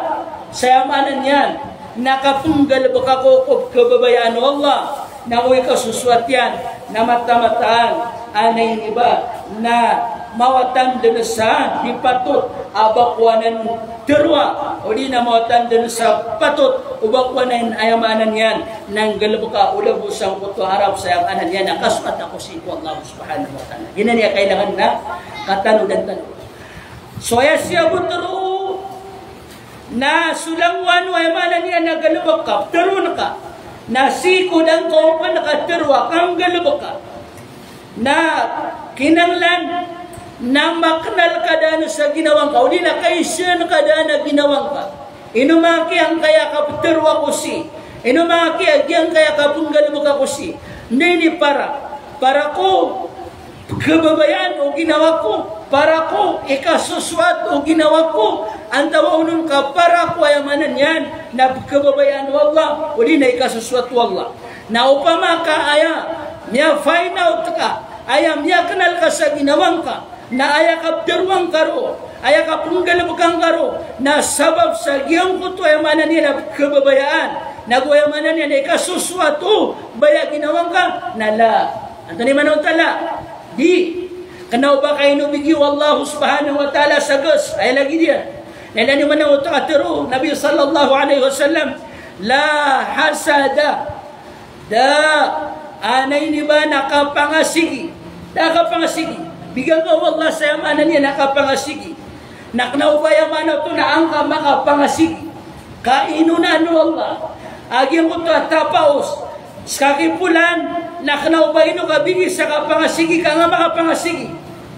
sa aya maana niyan na kapnggalbk ako ko pkhababayaan o Allah, na o ikasosoat iyan na mataan-mataan a iniba na mawatan dn sa di patot a ba ko anan tharoa, odi na mawatan dn sa patot o ba ko anan aya maana niyan na nggalbka o da bo sangkoto a arap sa aya maana niyan na kasoat ako sii ko Allah subhanahu wa ta'ala. Giyanan i kailangan na katanodan tano. So aya siyabot roo na so langowan o aya maana niyan na galbk ka, ptharoon ka, na sii ko da ngka opn katharo a kanggalbk ka, na kinanglan na maknal ka daan sa ginawa ngka, odi na kaisaan ka daan a ginawa ngka. Ino manga kiyangkaya kaptharo ako sii, ino manga kiya, giyangkaya kapnggalbk ako sii. Na ini para, para ko pkhababayaan o ginawa ko, para ko ikasosoat o ginawa ko, antawaa on ka para ko aya maana niyan na pkhababayaan o Allah, odi na ikasosoat o Allah. Na opama ka aya miya-find out ka, aya miyaknal ka sa ginawa ngka, na aya kaptharoa ngka roo, aya kapnggalbka ngka roo, na sabap sa giyangkoto aya maana niyan na pkhababayaan, nago aya maana niyan na ikasosoat o baya ginawa ngka, na la. Antonaa i maana oto a la? Di. Kna o ba ka inobigi o Allah subhanahu wa ta'ala sa gas, aya lagid iyan. Na ilay niyo man oto a katharo o Nabi sallallahu alaihi wasallam, la hasada. Da a iniba na kapangasigi. Da a kapangasigi. Bigan ka o Allah sa aya maana niyan na kapangasigi. Na kna o ba aya maana oto na angka makapangasigi. Ka inonaan o Allah a giyangkoto a tapaos Ska ki polan, na kna o ba ino ka bigi sa kapangasigi ka nga makapangasigi.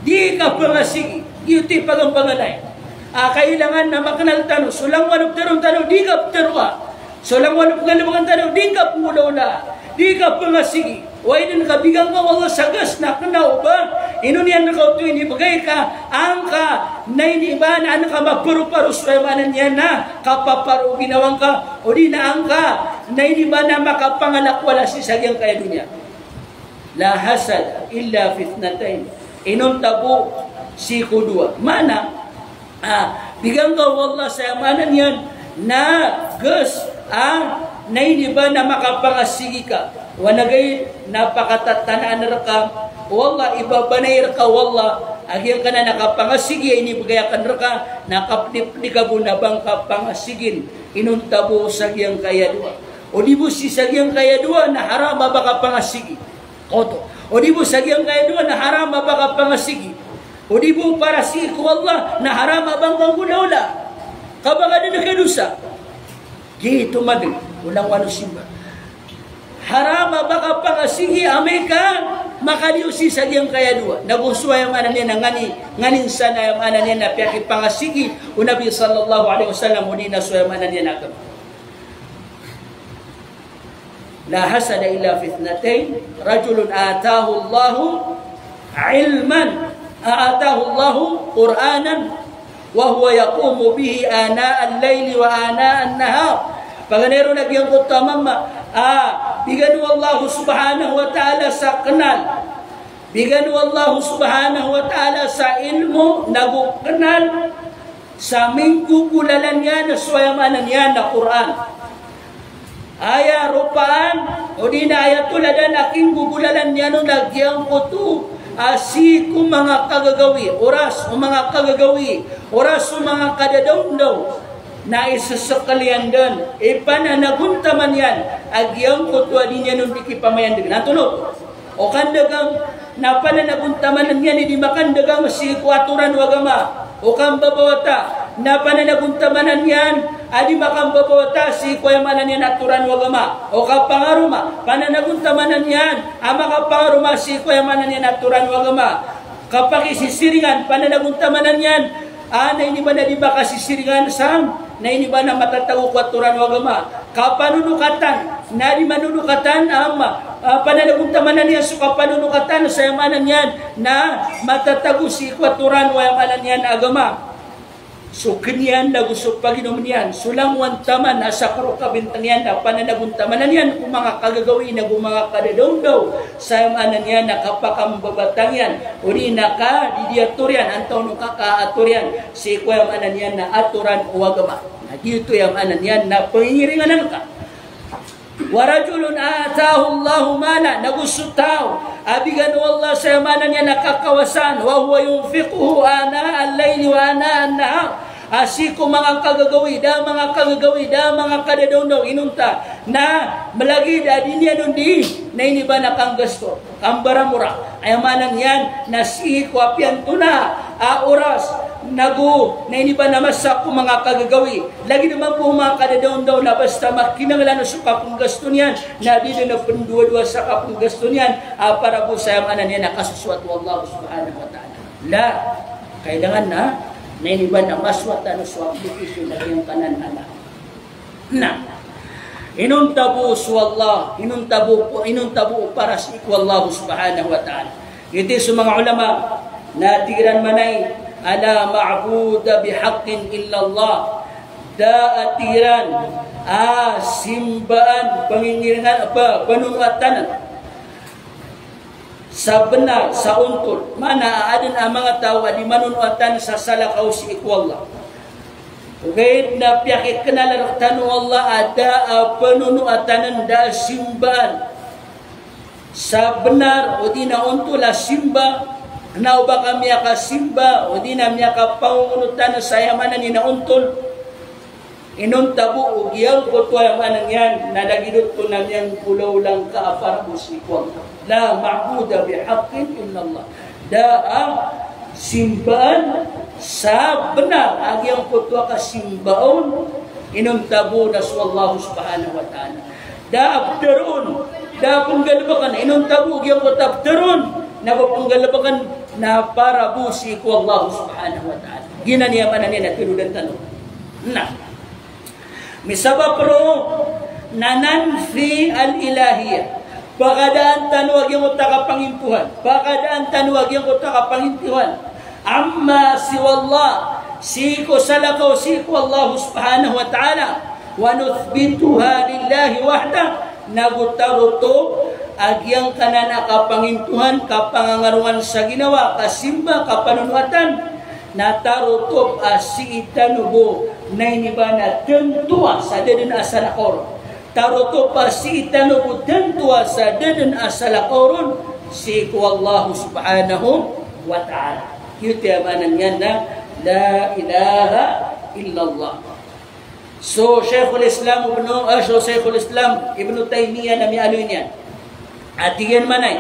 Di ka pangasigi. Giyoto i paganay. A kailangan na maknal tano, so langowan o ptharoon tano, di ka ptharoa. So langowan o pnggalbkn tano, di ka pngolawlaa. Di ka pangasigi. Oway, dn ka bigan ka o Allah sa gas na kna o ba ino niyan rka oto inibgay ka, angka na iniba na an ka maparoparo so aya maana niyan na kapaparo o ginawa ngka, odi na angka na iniba na makapangalakwala sii sa giyangkaya doniya. La hasada illa fi ithnatain. Inonta bo sii ko dowa. Maana, a, bigan ka o Allah sa aya maana niyan na gas, a, na iniba na makapangasigi ka. Oway, na gay na pakatatanaan rka o Allah, ibabanay rka o Allah a giyangkanan a kapangasigi a inibgay akn rka, na kapdipdi ka bo na ba ngka pangasigin. Inonta bo sa giyangkaya dowa. Odi bo sii sa giyangkaya dowa na haram a ba ka pangasigi. Oto. Odi bo sa giyangkaya dowa na haram a ba ka pangasigi. Odi bo para sii ko Allah na haram a ba ngka nggolawlaa. Ka ba ka dn kadosa. Giyoto madn o langowan o simba. Haram a ba ka pangasigi amay ka makaliyo sii sa giyangkaya dowa. Nago so aya maana niyan na nganin, nganin san aya maana niyan na piyakipangasigi o Nabi sallallahu alaihi wasallam, odi na so aya maana niyan na agama. La hasada illa fi ithnatain, rajulun atahu Allahu ilman, a, atahu Allahu Qur'anan, wa huwa yaqumu bihi ana'al layli wa ana'an nahar. Paganay ron a giyangkoto a mama a bigan o Allah subhanahu wa ta'ala sa knal. Bigan o Allah subhanahu wa ta'ala sa ilmo nago knal sa minggogolalan iyan so aya maana niyan na Qur'an. Aya ropaan, odi na aya toladan a kinggogolalan iyan on a giyangkoto a sii ko manga kagagawii, oras o manga kagagawii, oras o manga kadadawndaw, na iseskel iyan dn, ipananagontaman iyan a giyangkoto a di niyan on di kipamayandg. Na antonaa oto? O kandagang na pananagontamanan iyan i di makandagang sii ko atoran o agama. O kambabawata na pananagontamanan iyan a di makambabawata sii ko aya maana niyan atoran o agama. O kapangaroma, pananagontamanan iyan a makapangaroma sii ko aya maana niyan atoran o agama. Kapakisisiringan, pananagontamanan iyan a na iniba na di makasisiringan sa, na iniba na matatago ko atoran o agama. Kapanonokatan, na di manonokatan a ma-, a, pananagontamanan iyan so kapanonokatan sa aya maana niyan na matatago sii ko atoran o aya maana niyan na agama. So kn iyan nago so paginom iyan, so langowan taman a sakaro kabintang iyan na pananagontamanan iyan ko manga kagagawii nago manga kadadawndaw sa aya maana niyan na kapakambabatang iyan, odi na kadidiyator iyan, antaa on o kakaator iyan sii ko aya maana niyan na atoran o agama. Na giyoto aya maana niyan na pangingiringan angka. Wa rajulun atahu Allahu mala, nago so taw a bigan o Allah sa aya maana niyan na kakawasaan, wa huwa yunfiquhu ana'al layli wa ana'an nahar. A sii ko manga kagagawii, da manga kagagawii, da manga kadadawndaw, inonta na malagid a di niyan on di, na iniba na kanggasto, kambaramora. Aya maana niyan na sii ko apiya antonaa a oras nago na iniba na masa ko manga kagagawii, lagid mambo o manga kadadawndaw na basta makinanglan so kapnggasto niyan, na di dn pndowadowa sa kapnggasto niyan a para bo sa aya maana niyan na kasosoat o Allah subhanahu wa ta'ala. La, kailangan na, na iniba na masoat tano so application a giyangkanan a la. Na inonta bo so Allah, inonta bo, inonta bo para sii ko Allah subhanahu wa ta'ala. Giyoto i so manga ulama na tig iran manay a la ma'buda bihaqqin illallah. Da a tig iran a simbaan, pangingiringan, apa, panonoatan sa bnar, sa ontol. Maana a adn a manga taw a di manonoatan sa salakaw sii ko Allah. Ogaid na piyakiknal rktano o Allah a da a panonoatan, da a simbaan sa bnar odi na ontol a simba, kna o ba ka miyakasimba odi na miyakapangongonotan sa aya maana niyan na ontol. Inonta bo o giyangkoto a aya maana niyan na lagid oto na miyanggolawla ngka a para bo sii ko Allah. La ma'buda bihaqqin illallah. Da a simbaan sa bnar a giyangkoto a kasimba on, inonta bo na so Allah subhanahu wa ta'ala. Da a pdaroon Da a penggalebeken, inonta bo giyangkoto a ptharoon, na ba penggalebeken na para bo sii ko Allah subhanahu wa ta'ala. Giyanan i maana niyan a tharoon tano. Na. Misabap roo na nanfi al-ilahiyah. Pakadaan tano a giyangkoto a kapangintohan. Pakadaan tano a giyangkoto a kapangintohan. Amma siwallah, sii ko salakaw sii ko Allah subhanahu wa ta'ala. Wa nuthbituha lillahi wahdah, nago tarotop a giyangkanan a kapangintohan, kapangangarongan sa ginawa, kasimba, kapanonoatan, na tarotop a sii tano bo, na ini ba na tanto a sa da den a salakaw ron. Tarotop a sii tano bo tanto a sa da den a salakaw ron, sii ko Allah subhanahu wa ta'ala. Giyoto i maana niyan na la ilaha illallah. So Shaykhul Islam Ibnu, ah, so Shaykhul Islam Ibnu Taymiyyah na miyaaloy niyan a tig iyan manay,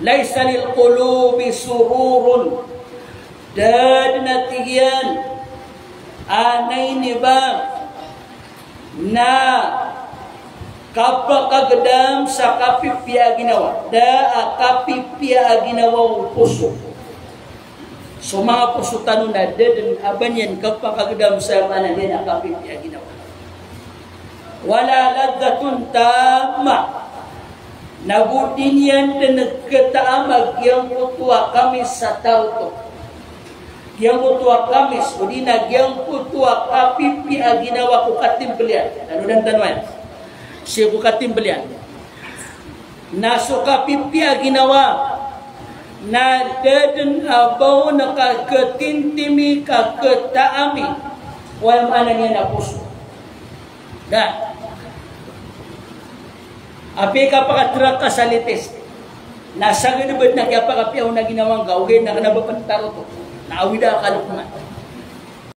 "Laysa lil qulubi sururun." Da den a tig iyan a na ini ba na kapakagedam sa kapipiya a ginawa. Da a kapipiya a ginawa o poso. So manga poso tano na da den a ba niyan kapakagedam sa maana niyan a kapipiya a ginawa. Wala ladhatun tamma. Na go di niyan den ketaam a giyangkoto a kamis sa tarotop. Giyangkoto a kamis, odi na giyangkoto a kapipiya a ginawa ko katimbel iyan. Tanodan tano aya. Sii ko katimbel iyan. Na so kapipiya a ginawa, na da den a ba on ka ketintimi, ka ketaami. Aya maana niyan a poso. Da. Apiya i kapakaterak ka sa litis. Na sagad bo na kiyapakapiya on a ginawa ngka, ogaid na kena ba pen tarotop. Na awida a kalokoman.